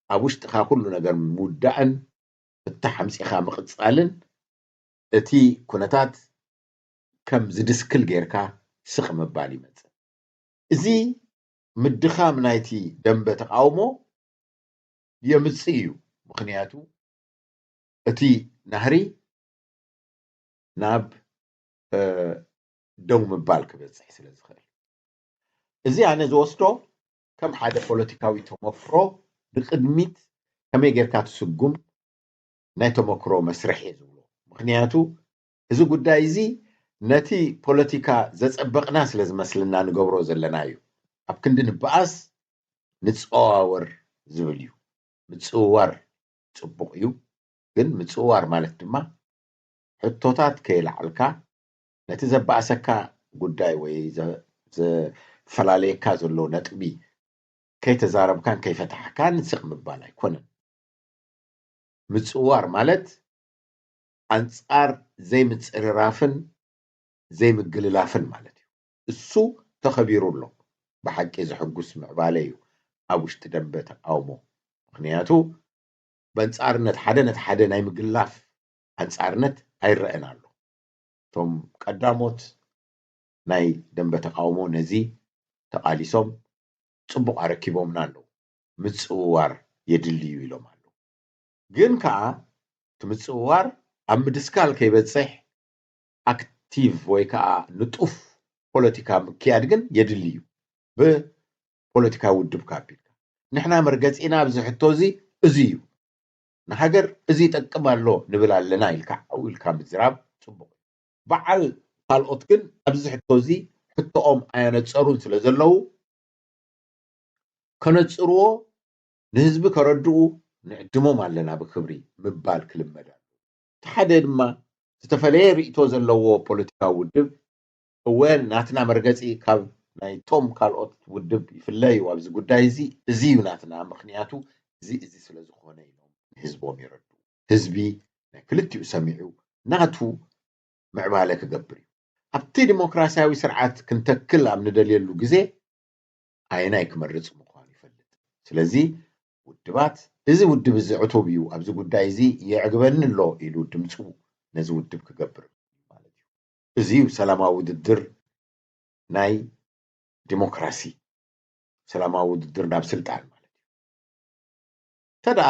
ኣብ ውሽጥኻ ኩሉ ነገር ምውዳእን ፍታሕ ኣምጺኻ ምቕጻልን እቲ ኩነታት ከም ዝድስክል ጌርካ ስቕ ምባል ይመጽእ። እዚ ምድኻም ናይቲ ደንበ ተቃውሞ የምጽእ እዩ። ምኽንያቱ እቲ ናህሪ ናብ ደው ምባል ክበጽሕ ስለ ዝኽእል፣ እዚ ኣነ ዝወስዶ ከም ሓደ ፖለቲካዊ ተመክሮ ንቕድሚት ከመይ ጌርካ ትስጉም ናይ ተመክሮ መስርሕ እየ ዝብሎ። ምኽንያቱ እዚ ጉዳይ እዚ ነቲ ፖለቲካ ዘጸበቕና ስለ ዝመስልና ንገብሮ ዘለና እዩ። ኣብ ክንዲ ንበኣስ ንጸዋወር ዝብል እዩ። ምጽውዋር ጽቡቕ እዩ፣ ግን ምጽውዋር ማለት ድማ ሕቶታት ከየልዓልካ ነቲ ዘባእሰካ ጉዳይ ወይ ዘፈላለየካ ዘሎ ነጥቢ ከይተዛረብካን ከይፈታሕካን ስቕ ምባል ኣይኮነን። ምጽውዋር ማለት ኣንጻር ዘይምጽርራፍን ዘይምግልላፍን ማለት እዩ። እሱ ተኸቢሩ ኣሎ። ብሓቂ ዘሐጉስ ምዕባለ እዩ ኣብ ውሽጢ ደንበ ተቃውሞ። ምኽንያቱ በንጻርነት ሓደ ነቲ ሓደ ናይ ምግላፍ ኣንጻርነት ኣይረኣን ኣሎ። እቶም ቀዳሞት ናይ ደንበ ተቃውሞ ነዚ ተቃሊሶም ጽቡቕ ኣረኪቦምና ኣለዉ። ምጽውዋር የድሊ እዩ ኢሎም ኣለዉ። ግን ከኣ እቲ ምጽውዋር ኣብ ምድስካል ከይበጽሕ ኣክቲቭ ወይ ከኣ ንጡፍ ፖለቲካ ምክያድ ግን የድሊ እዩ። ብፖለቲካዊ ውድብ ካቢልካ ንሕና መርገጺና ኣብዚ ሕቶ እዚ እዚ እዩ። ንሃገር እዚ ይጠቅም ኣሎ ንብል ኣለና ኢልካ ዓው ኢልካ ምዝራብ ጽቡቕ እዩ። በዓል ካልኦት ግን ኣብዚ ሕቶ እዚ ሕቶኦም ኣያነጸሩን ስለ ዘለዉ ከነጽርዎ ንህዝቢ ከረድኡ ንዕድሞም ኣለና ብክብሪ ምባል ክልመድ ኣሎ። እቲ ሓደ ድማ ዝተፈለየ ርእይቶ ዘለዎ ፖለቲካዊ ውድብ እወ ናትና መርገጺ ካብ ናይቶም ካልኦት ውድብ ይፍለዩ ኣብዚ ጉዳይ እዚ እዚ እዩ ናትና ምኽንያቱ እዚ እዚ ስለ ዝኾነ ኢሎም ንህዝቦም የረድኡ። ህዝቢ ናይ ክልቲኡ ሰሚዑ ናቱ ምዕባለ ክገብር እዩ። ኣብቲ ዲሞክራሲያዊ ስርዓት ክንተክል ኣብ ንደልየሉ ግዜ ኣየናይ ክመርጽ ምዃኑ ይፈልጥ። ስለዚ ውድባት እዚ ውድብ እዚ ዕቱብ እዩ፣ ኣብዚ ጉዳይ እዚ የዕግበኒ ኣሎ ኢሉ ድምፁ ነዚ ውድብ ክገብር ማለት እዩ። እዚ እዩ ሰላማዊ ውድድር ናይ ዲሞክራሲ፣ ሰላማዊ ውድድር ናብ ስልጣን ማለት እዩ። ተደኣ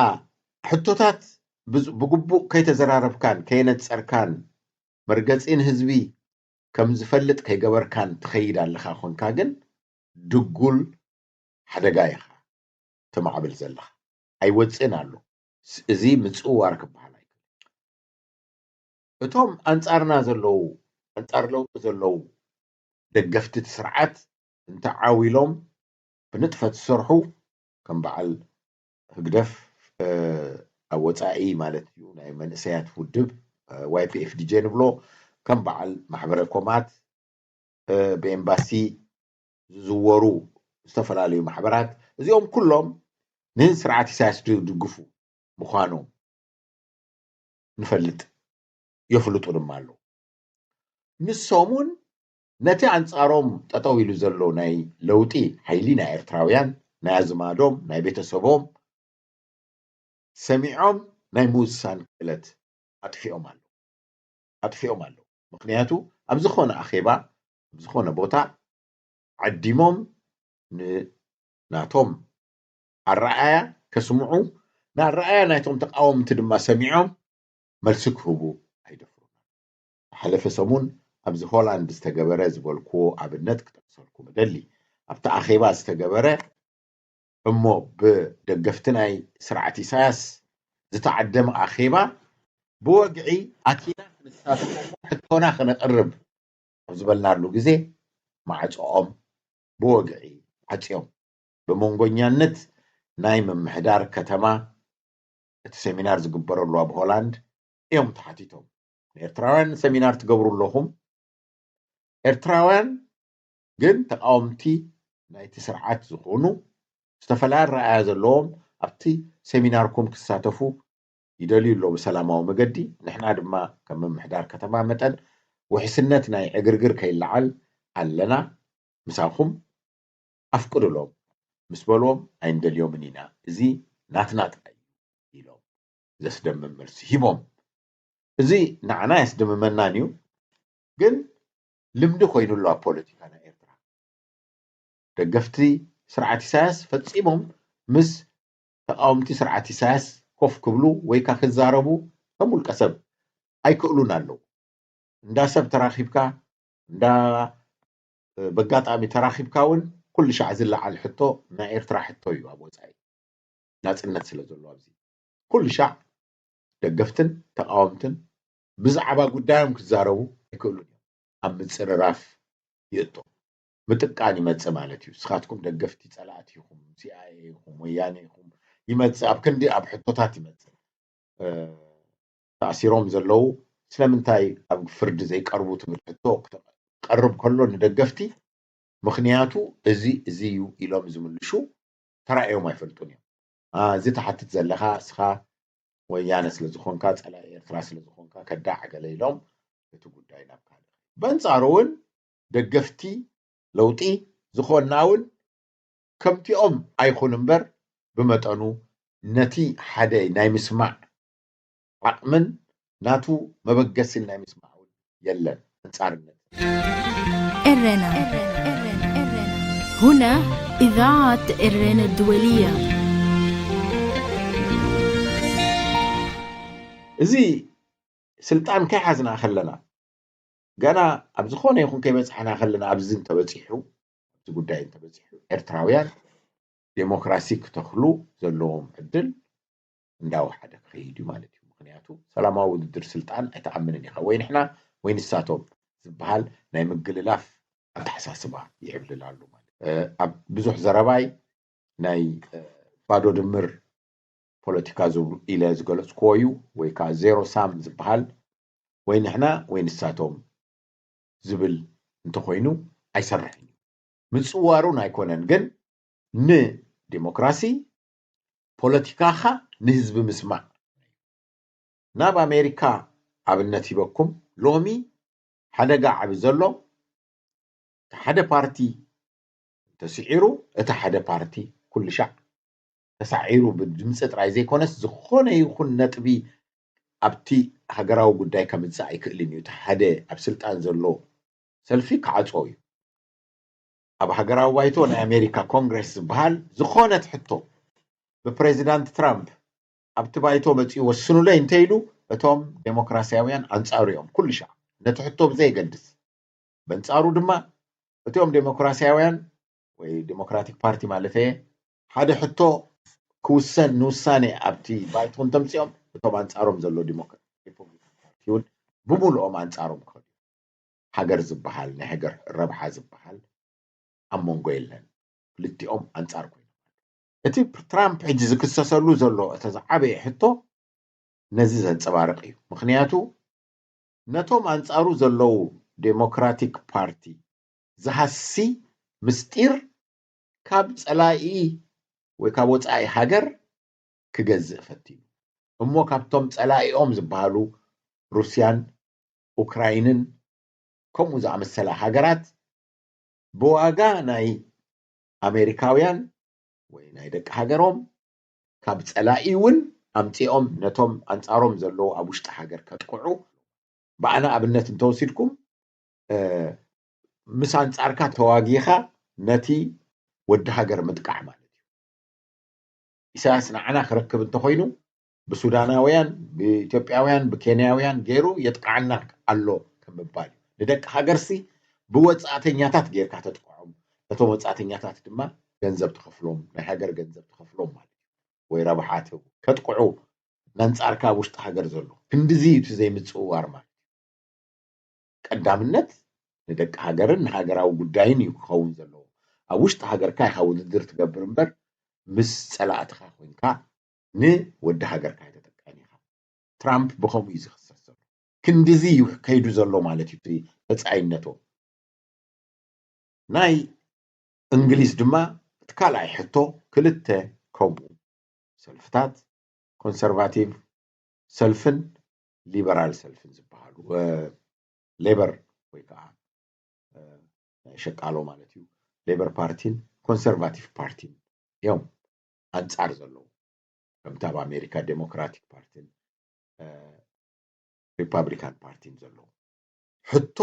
ሕቶታት ብዝ- ብግቡእ ከይተዘራረብካን ከየነጸርካን መርገጺ ንህዝቢ ከም ዝፈልጥ ከይገበርካን ትኸይድ ኣለኻ ኮንካ ግን ድጉል ሓደጋ ኢኻ ተማዕብል ዘለኻ። ኣይወጽእን ኣሎ። ስ- እዚ ምጽውዋር ክበሃል ኣይክእልን። እቶም ኣንጻርና ዘለዉ ኣንጻር ለውጢ ዘለዉ ደገፍቲ እቲ ስርዓት እንተዓዊሎም ብንጥፈት ዝሰርሑ ከም በዓል ህግደፍ ኣብ ወፃኢ ማለት እዩ ናይ መንእሰያት ውድብ ዋይፒኤፍዲጄ ንብሎ ከም በዓል ማሕበረ ኮማት ብኤምባሲ ዝዝወሩ ዝተፈላለዩ ማሕበራት፣ እዚኦም ኩሎም ንስርዓት ኢሳያስ ዝድግፉ ምዃኖም ንፈልጥ፣ የፍልጡ ድማ ኣለዉ። ንሶም እውን ነቲ ኣንጻሮም ጠጠው ኢሉ ዘሎ ናይ ለውጢ ሓይሊ ናይ ኤርትራውያን፣ ናይ ኣዝማዶም፣ ናይ ቤተሰቦም ሰሚዖም ናይ ምውሳን ክእለት ኣጥፊኦም ኣለዉ። ኣጥፊኦም ኣለዉ። ምኽንያቱ ኣብ ዝኾነ ኣኼባ፣ ኣብ ዝኾነ ቦታ ዓዲሞም ንናቶም ኣረኣያ ከስምዑ፣ ንኣረኣያ ናይቶም ተቃወምቲ ድማ ሰሚዖም መልሲ ክህቡ ኣይደፍሩን። ዝሓለፈ ሰሙን ኣብዚ ሆላንድ ዝተገበረ ዝበልክዎ ኣብነት ክጠቅሰልኩም እደሊ። ኣብቲ ኣኼባ ዝተገበረ እሞ ብደገፍቲ ናይ ስርዓት ኢሳያስ ዝተዓደመ ኣኼባ ብወግዒ ኣቲና ክንሳተፍ ሕቶና ክነቅርብ ኣብ ዝበልናሉ ግዜ ማዕጾኦም ብወግዒ ዓጽዮም። ብመንጎኛነት ናይ ምምሕዳር ከተማ እቲ ሴሚናር ዝግበረሉ ኣብ ሆላንድ እዮም ተሓቲቶም። ንኤርትራውያን ሰሚናር ትገብሩ ኣለኹም፣ ኤርትራውያን ግን ተቃወምቲ ናይቲ ስርዓት ዝኾኑ ዝተፈላለያ ረኣያ ዘለዎም ኣብቲ ሴሚናርኩም ክሳተፉ ይደልዩ ኣለዉ ብሰላማዊ መገዲ። ንሕና ድማ ከም ምምሕዳር ከተማ መጠን ውሕስነት ናይ ዕግርግር ከይለዓል ኣለና ምሳኹም ኣፍቅዱሎም ምስ በልዎም ኣይንደልዮምን ኢና፣ እዚ ናትና ጥራይ እዩ ኢሎም ዘስደምም መልሲ ሂቦም። እዚ ንዓና ኣየስደምመናን እዩ፣ ግን ልምዲ ኮይኑ ኣሎ ኣብ ፖለቲካ ናይ ኤርትራ። ደገፍቲ ስርዓት ኢሳያስ ፈጺሞም ምስ ተቃወምቲ ስርዓት ኢሳያስ ኮፍ ክብሉ ወይ ከ ክዛረቡ ከም ውልቀ ሰብ ኣይክእሉን ኣለዉ። እንዳ ሰብ ተራኺብካ፣ እንዳ በጋጣሚ ተራኺብካ እውን ኩሉ ሻዕ ዝለዓል ሕቶ ናይ ኤርትራ ሕቶ እዩ። ኣብ ወጻኢ ናጽነት ስለ ዘሎ ኣብዚ ኩሉ ሻዕ ደገፍትን ተቃወምትን ብዛዕባ ጉዳዮም ክዛረቡ ኣይክእሉን እዮም። ኣብ ምጽርራፍ ይእቶ ምጥቃን ይመጽእ ማለት እዩ። ንስኻትኩም ደገፍቲ ጸላእቲ ኢኹም፣ ሲኣይኤ ኢኹም፣ ወያነ ኢኹም ይመጽእ። ኣብ ክንዲ ኣብ ሕቶታት ይመጽእ። ተኣሲሮም ዘለዉ ስለምንታይ ኣብ ፍርዲ ዘይቀርቡ ትብል ሕቶ ክተቐርብ ከሎ ንደገፍቲ ምኽንያቱ እዚ እዚ እዩ ኢሎም ዝምልሹ ተራእዮም ኣይፈልጡን እዮም። እዚ ትሓትት ዘለኻ እስኻ ወያነ ስለ ዝኾንካ፣ ጸላኢ ኤርትራ ስለ ዝኾንካ ከዳዕ ገለ ኢሎም እቲ ጉዳይ ናብ ካልእ። በንጻሩ እውን ደገፍቲ ለውጢ ዝኾንና እውን ከምቲኦም ኣይኹን እምበር ብመጠኑ ነቲ ሓደ ናይ ምስማዕ ዓቕምን ናቱ መበገስን ናይ ምስማዕ እውን የለን። ኣንጻርነት ኤረና። هنا إذاعة إرنا الدولية. እዚ ስልጣን ከይሓዝና ከለና፣ ገና ኣብ ዝኾነ ይኹን ከይበጻሕና ከለና፣ ኣብዚ እንተበጺሑ፣ ኣብዚ ጉዳይ እንተበጺሑ፣ ኤርትራውያን ዴሞክራሲ ክተኽሉ ዘለዎም ዕድል እንዳወሓደ ክኸይድ እዩ ማለት እዩ። ምኽንያቱ ሰላማዊ ውድድር ስልጣን ኣይትኣምንን ኢኻ፣ ወይ ንሕና ወይ ንሳቶም ዝበሃል ናይ ምግልላፍ ኣተሓሳስባ ይዕብልል ኣሎ ማለት እዩ። ኣብ ብዙሕ ዘረባይ ናይ ባዶ ድምር ፖለቲካ ኢለ ዝገለጽክዎ እዩ፣ ወይ ከዓ ዜሮ ሳም ዝበሃል፣ ወይ ንሕና ወይ ንሳቶም ዝብል እንተኾይኑ ኣይሰርሕን እዩ። ምጽዋሩን ኣይኮነን፣ ግን ንዲሞክራሲ ፖለቲካኻ ንህዝቢ ምስማዕ። ናብ ኣሜሪካ ኣብነት ሂበኩም፣ ሎሚ ሓደጋ ዓቢ ዘሎ ሓደ ፓርቲ ተስዒሩ፣ እቲ ሓደ ፓርቲ ኩሉ ሻዕ ተሳዒሩ ብድምፂ ጥራይ ዘይኮነስ፣ ዝኾነ ይኹን ነጥቢ ኣብቲ ሃገራዊ ጉዳይ ከምፅእ ኣይክእልን እዩ። እቲ ሓደ ኣብ ስልጣን ዘሎ ሰልፊ ክዓፅዎ እዩ። ኣብ ሃገራዊ ባይቶ ናይ ኣሜሪካ ኮንግረስ ዝበሃል ዝኾነት ሕቶ ብፕሬዚዳንት ትራምፕ ኣብቲ ባይቶ መፂኡ ወስኑለይ እንተኢሉ፣ እቶም ዴሞክራሲያውያን ኣንፃሩ እዮም ኩሉ ሻዕ፣ ነቲ ሕቶ ብዘየገድስ። በንጻሩ ድማ እቲኦም ዴሞክራሲያውያን ወይ ዴሞክራቲክ ፓርቲ ማለት እየ፣ ሓደ ሕቶ ክውሰን ንውሳኔ ኣብቲ ባይቶ እንተምፅኦም፣ እቶም ኣንጻሮም ዘሎ ዴሞክራቲክ ሪፐብሊካን ፓርቲ እውን ብምሉኦም ኣንጻሮም ክኸዱ። ሃገር ዝበሃል ናይ ሃገር ረብሓ ዝበሃል ኣብ መንጎ የለን። ክልቲኦም ኣንጻር ኮይኖም። እቲ ትራምፕ ሕጂ ዝክሰሰሉ ዘሎ እቲ ዝዓበየ ሕቶ ነዚ ዘንጸባርቕ እዩ። ምኽንያቱ ነቶም ኣንጻሩ ዘለዉ ዴሞክራቲክ ፓርቲ ዝሃሲ ምስጢር ካብ ጸላኢ ወይ ካብ ወጻኢ ሃገር ክገዝእ ፈቲኑ። እሞ ካብቶም ጸላኢኦም ዝበሃሉ ሩስያን ኡክራይንን ከምኡ ዝኣመሰላ ሃገራት ብዋጋ ናይ ኣሜሪካውያን ወይ ናይ ደቂ ሃገሮም ካብ ጸላኢ እውን ኣምጺኦም ነቶም ኣንጻሮም ዘለዉ ኣብ ውሽጢ ሃገር ከጥቅዑ ብኣና ኣብነት እንተወሲድኩም ምስ ኣንጻርካ ተዋጊኻ ነቲ ወዲ ሃገር ምጥቃዕ ማለት እዩ። ኢሳያስ ንዓና ክረክብ እንተኾይኑ ብሱዳናውያን፣ ብኢትዮጵያውያን፣ ብኬንያውያን ገይሩ የጥቅዓና ኣሎ ከም ምባል እዩ። ንደቂ ሃገርሲ ብወጻእተኛታት ጌርካ ተጥቅዖም፣ ነቶም ወጻእተኛታት ድማ ገንዘብ ትኸፍሎም፣ ናይ ሃገር ገንዘብ ትኸፍሎም ማለት እዩ። ወይ ረብሓ ትህቡ ከጥቅዑ ነንጻርካ ኣብ ውሽጢ ሃገር ዘሎ ክንድዚ እዩ እቲ ዘይምጽውዋር ማለት እዩ። ቀዳምነት ንደቂ ሃገርን ንሃገራዊ ጉዳይን እዩ ክኸውን ዘለዎ። ኣብ ውሽጢ ሃገርካ ኢኻ ውድድር ትገብር እምበር ምስ ጸላእትኻ ኮይንካ ንወዲ ሃገርካ ኣይተጠቃኒ ኢኻ። ትራምፕ ብኸምኡ እዩ ዝኽሰስ ዘሎ። ክንድዚ እዩ ከይዱ ዘሎ ማለት እዩ እቲ ተጻይነቶ። ናይ እንግሊዝ ድማ እቲ ካልኣይ ሕቶ ክልተ ከምኡ ሰልፍታት ኮንሰርቫቲቭ ሰልፍን ሊበራል ሰልፍን ዝበሃሉ ሌበር ወይ ከዓ ናይ ሸቃሎ ማለት እዩ። ሌበር ፓርቲን ኮንሰርቫቲቭ ፓርቲን እዮም ኣንጻር ዘለዉ ከምቲ ኣብ ኣሜሪካ ዴሞክራቲክ ፓርቲን ሪፓብሊካን ፓርቲን ዘለዉ። ሕቶ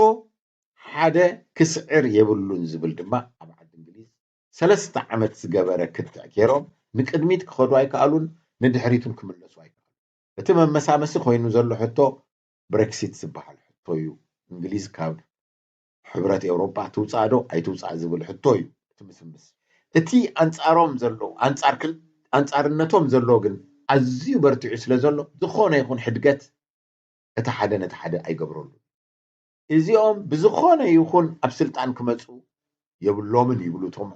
ሓደ ክስዕር የብሉን ዝብል ድማ ኣብ ዓዲ እንግሊዝ ሰለስተ ዓመት ዝገበረ ክትዕ ገይሮም ንቅድሚት ክኸዱ ኣይከኣሉን፣ ንድሕሪቱን ክምለሱ ኣይከኣሉን። እቲ መመሳመሲ ኮይኑ ዘሎ ሕቶ ብሬክሲት ዝበሃል ሕቶ እዩ። እንግሊዝ ካብ ሕብረት ኤውሮጳ ትውጻእ ዶ ኣይትውጻእ ዝብል ሕቶ እዩ እቲ ምስምስ። እቲ ኣንጻሮም ዘሎ ኣንጻር ክል- ኣንጻርነቶም ዘሎ ግን ኣዝዩ በርቲዑ ስለ ዘሎ ዝኾነ ይኹን ሕድገት እቲ ሓደ ነቲ ሓደ ኣይገብረሉ። እዚኦም ብዝኾነ ይኹን ኣብ ስልጣን ክመፁ የብሎምን ይብሉ እቶም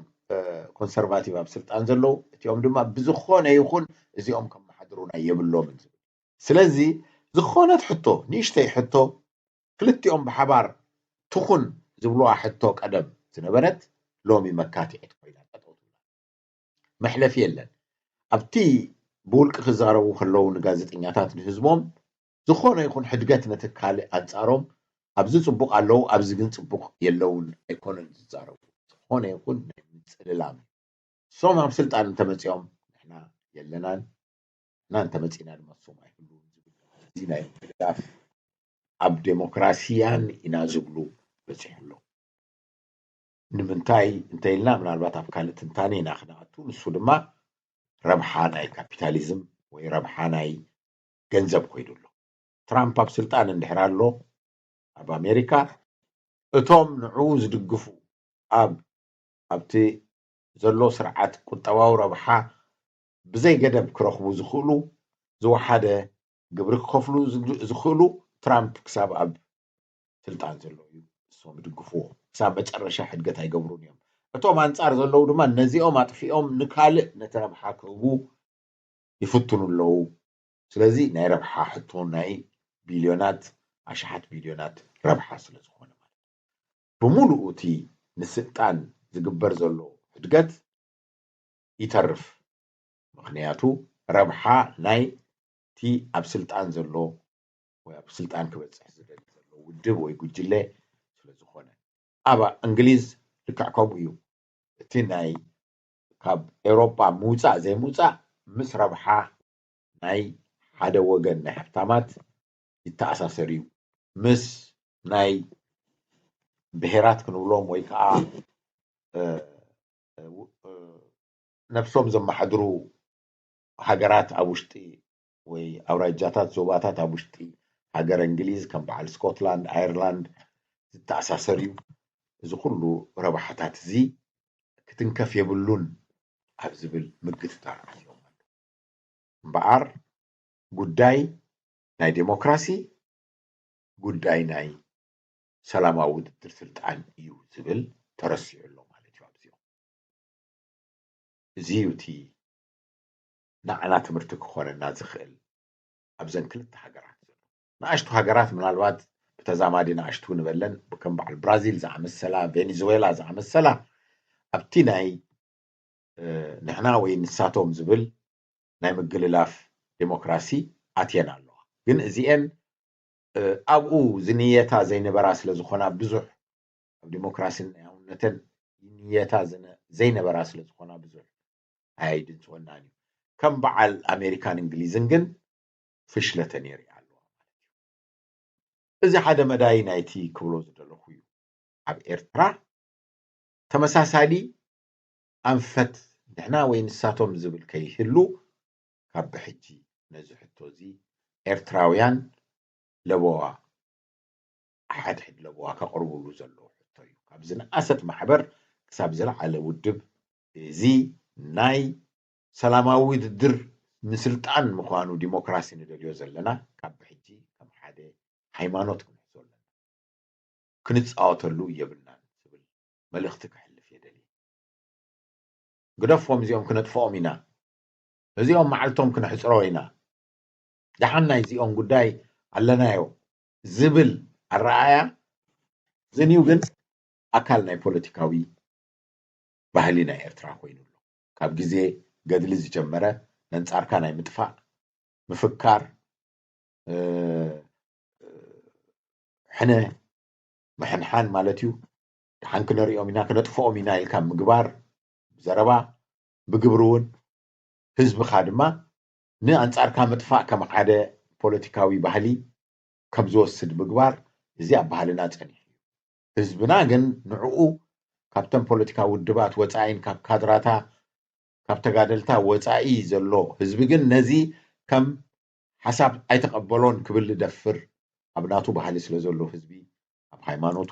ኮንሰርቫቲቭ ኣብ ስልጣን ዘለዉ። እቲኦም ድማ ብዝኾነ ይኹን እዚኦም ከመሓድሩና የብሎምን ዝብል። ስለዚ ዝኾነት ሕቶ ንእሽተይ ሕቶ ክልቲኦም ብሓባር ትኹን ዝብልዋ ሕቶ ቀደም ዝነበረት ሎሚ መካትዒት ኮይና ጠጠው ትብላ። መሕለፊ የለን። ኣብቲ ብውልቂ ክዛረቡ ከለዉ ንጋዜጠኛታት ንህዝቦም ዝኾነ ይኹን ሕድገት ነቲ ካልእ ኣንጻሮም ኣብዚ ጽቡቕ ኣለዉ ኣብዚ ግን ጽቡቕ የለውን ኣይኮነን ዝዛረቡ። ዝኾነ ይኹን ናይ ምጽልላም እሶም ኣብ ስልጣን እንተመጺኦም ንሕና የለናን እና እንተመጺና ድማ እሶም ኣይህልውን ዝብል እዚ ናይ ምግዳፍ ኣብ ዴሞክራሲያን ኢና ዝብሉ በጺሑ ኣሎ። ንምንታይ እንተኢልና ምናልባት ኣብ ካልእ ትንታኔ ኢና ክነኣቱ። ንሱ ድማ ረብሓ ናይ ካፒታሊዝም ወይ ረብሓ ናይ ገንዘብ ኮይዱ ኣሎ። ትራምፕ ኣብ ስልጣን እንድሕር ኣሎ ኣብ ኣሜሪካ እቶም ንዕኡ ዝድግፉ ኣብ ኣብቲ ዘሎ ስርዓት ቁጠባዊ ረብሓ ብዘይ ገደብ ክረኽቡ ዝኽእሉ ዝወሓደ ግብሪ ክኸፍሉ ዝኽእሉ ትራምፕ ክሳብ ኣብ ስልጣን ዘሎ እዩ እሶም ይድግፍዎ ክሳብ መጨረሻ ሕድገት ኣይገብሩን እዮም። እቶም ኣንጻር ዘለዉ ድማ ነዚኦም ኣጥፊኦም ንካልእ ነቲ ረብሓ ክህቡ ይፍትኑ ኣለዉ። ስለዚ ናይ ረብሓ ሕቶ ናይ ቢልዮናት ኣሽሓት ቢልዮናት ረብሓ ስለ ዝኾነ ማለት ብምሉኡ እቲ ንስልጣን ዝግበር ዘሎ ሕድገት ይተርፍ። ምኽንያቱ ረብሓ ናይ እቲ ኣብ ስልጣን ዘሎ ወይ ኣብ ስልጣን ክበፅሕ ዝደሊ ዘሎ ውድብ ወይ ጉጅለ ስለ ዝኾነ። ኣብ እንግሊዝ ልክዕ ከምኡ እዩ። እቲ ናይ ካብ ኤውሮጳ ምውፃእ ዘይምውፃእ ምስ ረብሓ ናይ ሓደ ወገን ናይ ሃብታማት ይተኣሳሰር እዩ። ምስ ናይ ብሄራት ክንብሎም ወይ ከዓ ነብሶም ዘመሓድሩ ሃገራት ኣብ ውሽጢ ወይ ኣውራጃታት ዞባታት ኣብ ውሽጢ ሃገረ እንግሊዝ ከም በዓል ስኮትላንድ፣ ኣየርላንድ ዝተኣሳሰር እዩ። እዚ ኩሉ ረብሓታት እዚ ክትንከፍ የብሉን ኣብ ዝብል ምግትታር ኣትዮም ኣለዉ። እምበኣር ጉዳይ ናይ ዴሞክራሲ ጉዳይ ናይ ሰላማዊ ውድድር ስልጣን እዩ ዝብል ተረሲዑ ኣሎ ማለት እዩ ኣብዚኦም። እዚ እዩ እቲ ንዓና ትምህርቲ ክኾነና ዝኽእል ኣብዘን ክልተ ሃገራት ዘሎ። ንኣሽቱ ሃገራት ምናልባት ተዛማዲ ንኣሽቱ ንበለን ከም በዓል ብራዚል ዝኣመሰላ፣ ቬኔዙዌላ ዝኣመሰላ ኣብቲ ናይ ንሕና ወይ ንሳቶም ዝብል ናይ ምግልላፍ ዴሞክራሲ ኣትየን ኣለዋ። ግን እዚኤን ኣብኡ ዝንየታ ዘይነበራ ስለ ዝኾና፣ ብዙሕ ኣብ ዴሞክራሲን ሕያውነትን ይንየታ ዘይነበራ ስለ ዝኾና ብዙሕ ኣየድንፅወናን እዩ። ከም በዓል ኣሜሪካን እንግሊዝን ግን ፍሽለተን የርኢ ኣለዋ ማለት እዩ። እዚ ሓደ መዳይ ናይቲ ክብሎ ዝደለኹ እዩ። ኣብ ኤርትራ ተመሳሳሊ ኣንፈት ንሕና ወይ ንሳቶም ዝብል ከይህሉ፣ ካብ ብሕጂ ነዚ ሕቶ እዚ ኤርትራውያን ለበዋ፣ ሓድሕድ ለበዋ ከቕርብሉ ዘለዉ ሕቶ እዩ። ካብ ዝነኣሰት ማሕበር ክሳብ ዝለዓለ ውድብ፣ እዚ ናይ ሰላማዊ ውድድር ምስልጣን ምዃኑ፣ ዲሞክራሲ ንደልዮ ዘለና፣ ካብ ብሕጂ ከም ሓደ ሃይማኖት ክንሕዞ ኣለና። ክንጻወተሉ የብልናን ዝብል መልእኽቲ ከሕልፍ የደሊ። ግደፎም፣ እዚኦም ክነጥፍኦም ኢና፣ እዚኦም መዓልቶም ክነሕጽሮ ኢና፣ ደሓን ናይ እዚኦም ጉዳይ ኣለናዮ ዝብል ኣረኣእያ ዝንዩ ግን ኣካል ናይ ፖለቲካዊ ባህሊ ናይ ኤርትራ ኮይኑ ኣሎ። ካብ ግዜ ገድሊ ዝጀመረ ነንጻርካ ናይ ምጥፋእ ምፍካር፣ እ፣ ሕነ ምሕንሓን ማለት እዩ። ደሓን ክነሪኦም ኢና፣ ክነጥፍኦም ኢና ኢልካ ምግባር፣ ብዘረባ፣ ብግብሪ እውን፣ ህዝብኻ ድማ ንኣንጻርካ ምጥፋእ ከም ሓደ ፖለቲካዊ ባህሊ ከም ዝወስድ ምግባር፣ እዚ ኣብ ባህልና ጸኒሑ እዩ። ህዝብና ግን ንዕኡ ካብተን ፖለቲካዊ ውድባት ወጻኢን ካብ ካድራታ፣ ካብ ተጋደልታ ወጻኢ ዘሎ ህዝቢ ግን ነዚ ከም ሓሳብ ኣይተቐበሎን ክብል ዝደፍር፣ ኣብ ናቱ ባህሊ ስለ ዘሎ ህዝቢ፣ ኣብ ሃይማኖቱ፣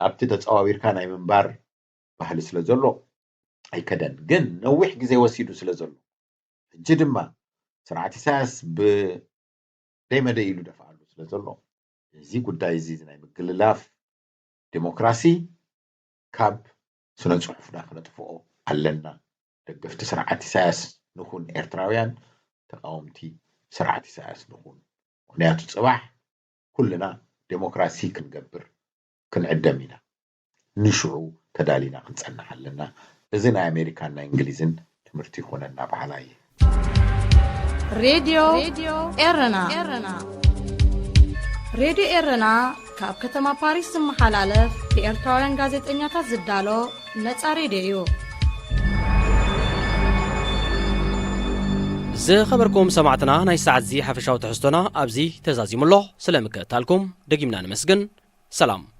ኣብቲ ተጸዋዊርካ ናይ ምንባር ባህሊ ስለ ዘሎ ኣይከደን። ግን ነዊሕ ግዜ ወሲዱ ስለ ዘሎ፣ ሕጂ ድማ ስርዓት ኢሳያስ ብደይመደይ ኢሉ ደፍኣሉ ስለ ዘሎ፣ እዚ ጉዳይ እዚ ናይ ምግልላፍ ዴሞክራሲ ካብ ስነ ጽሑፍና ክነጥፍኦ ኣለና። ደገፍቲ ስርዓት ኢሳያስ ንኹን ኤርትራውያን፣ ተቃወምቲ ስርዓት ኢሳያስ ንኹን። ምኽንያቱ ጽባሕ ኩልና ዴሞክራሲ ክንገብር ክንዕደም ኢና። ንሽዑ ተዳሊና ክንጸንሕ ኣለና። እዚ ናይ ኣሜሪካን ናይ እንግሊዝን ትምህርቲ ይኾነና በሃላይ እየ። ሬድዮ ኤረና። ሬድዮ ኤረና ካብ ከተማ ፓሪስ ዝመሓላለፍ ብኤርትራውያን ጋዜጠኛታት ዝዳሎ ነጻ ሬድዮ እዩ። ዝኸበርኩም ሰማዕትና፣ ናይ ሰዓት እዚ ሓፈሻዊ ትሕዝቶና ኣብዚ ተዛዚሙ ኣሎ። ስለ ምክእታልኩም ደጊምና ነመስግን። ሰላም።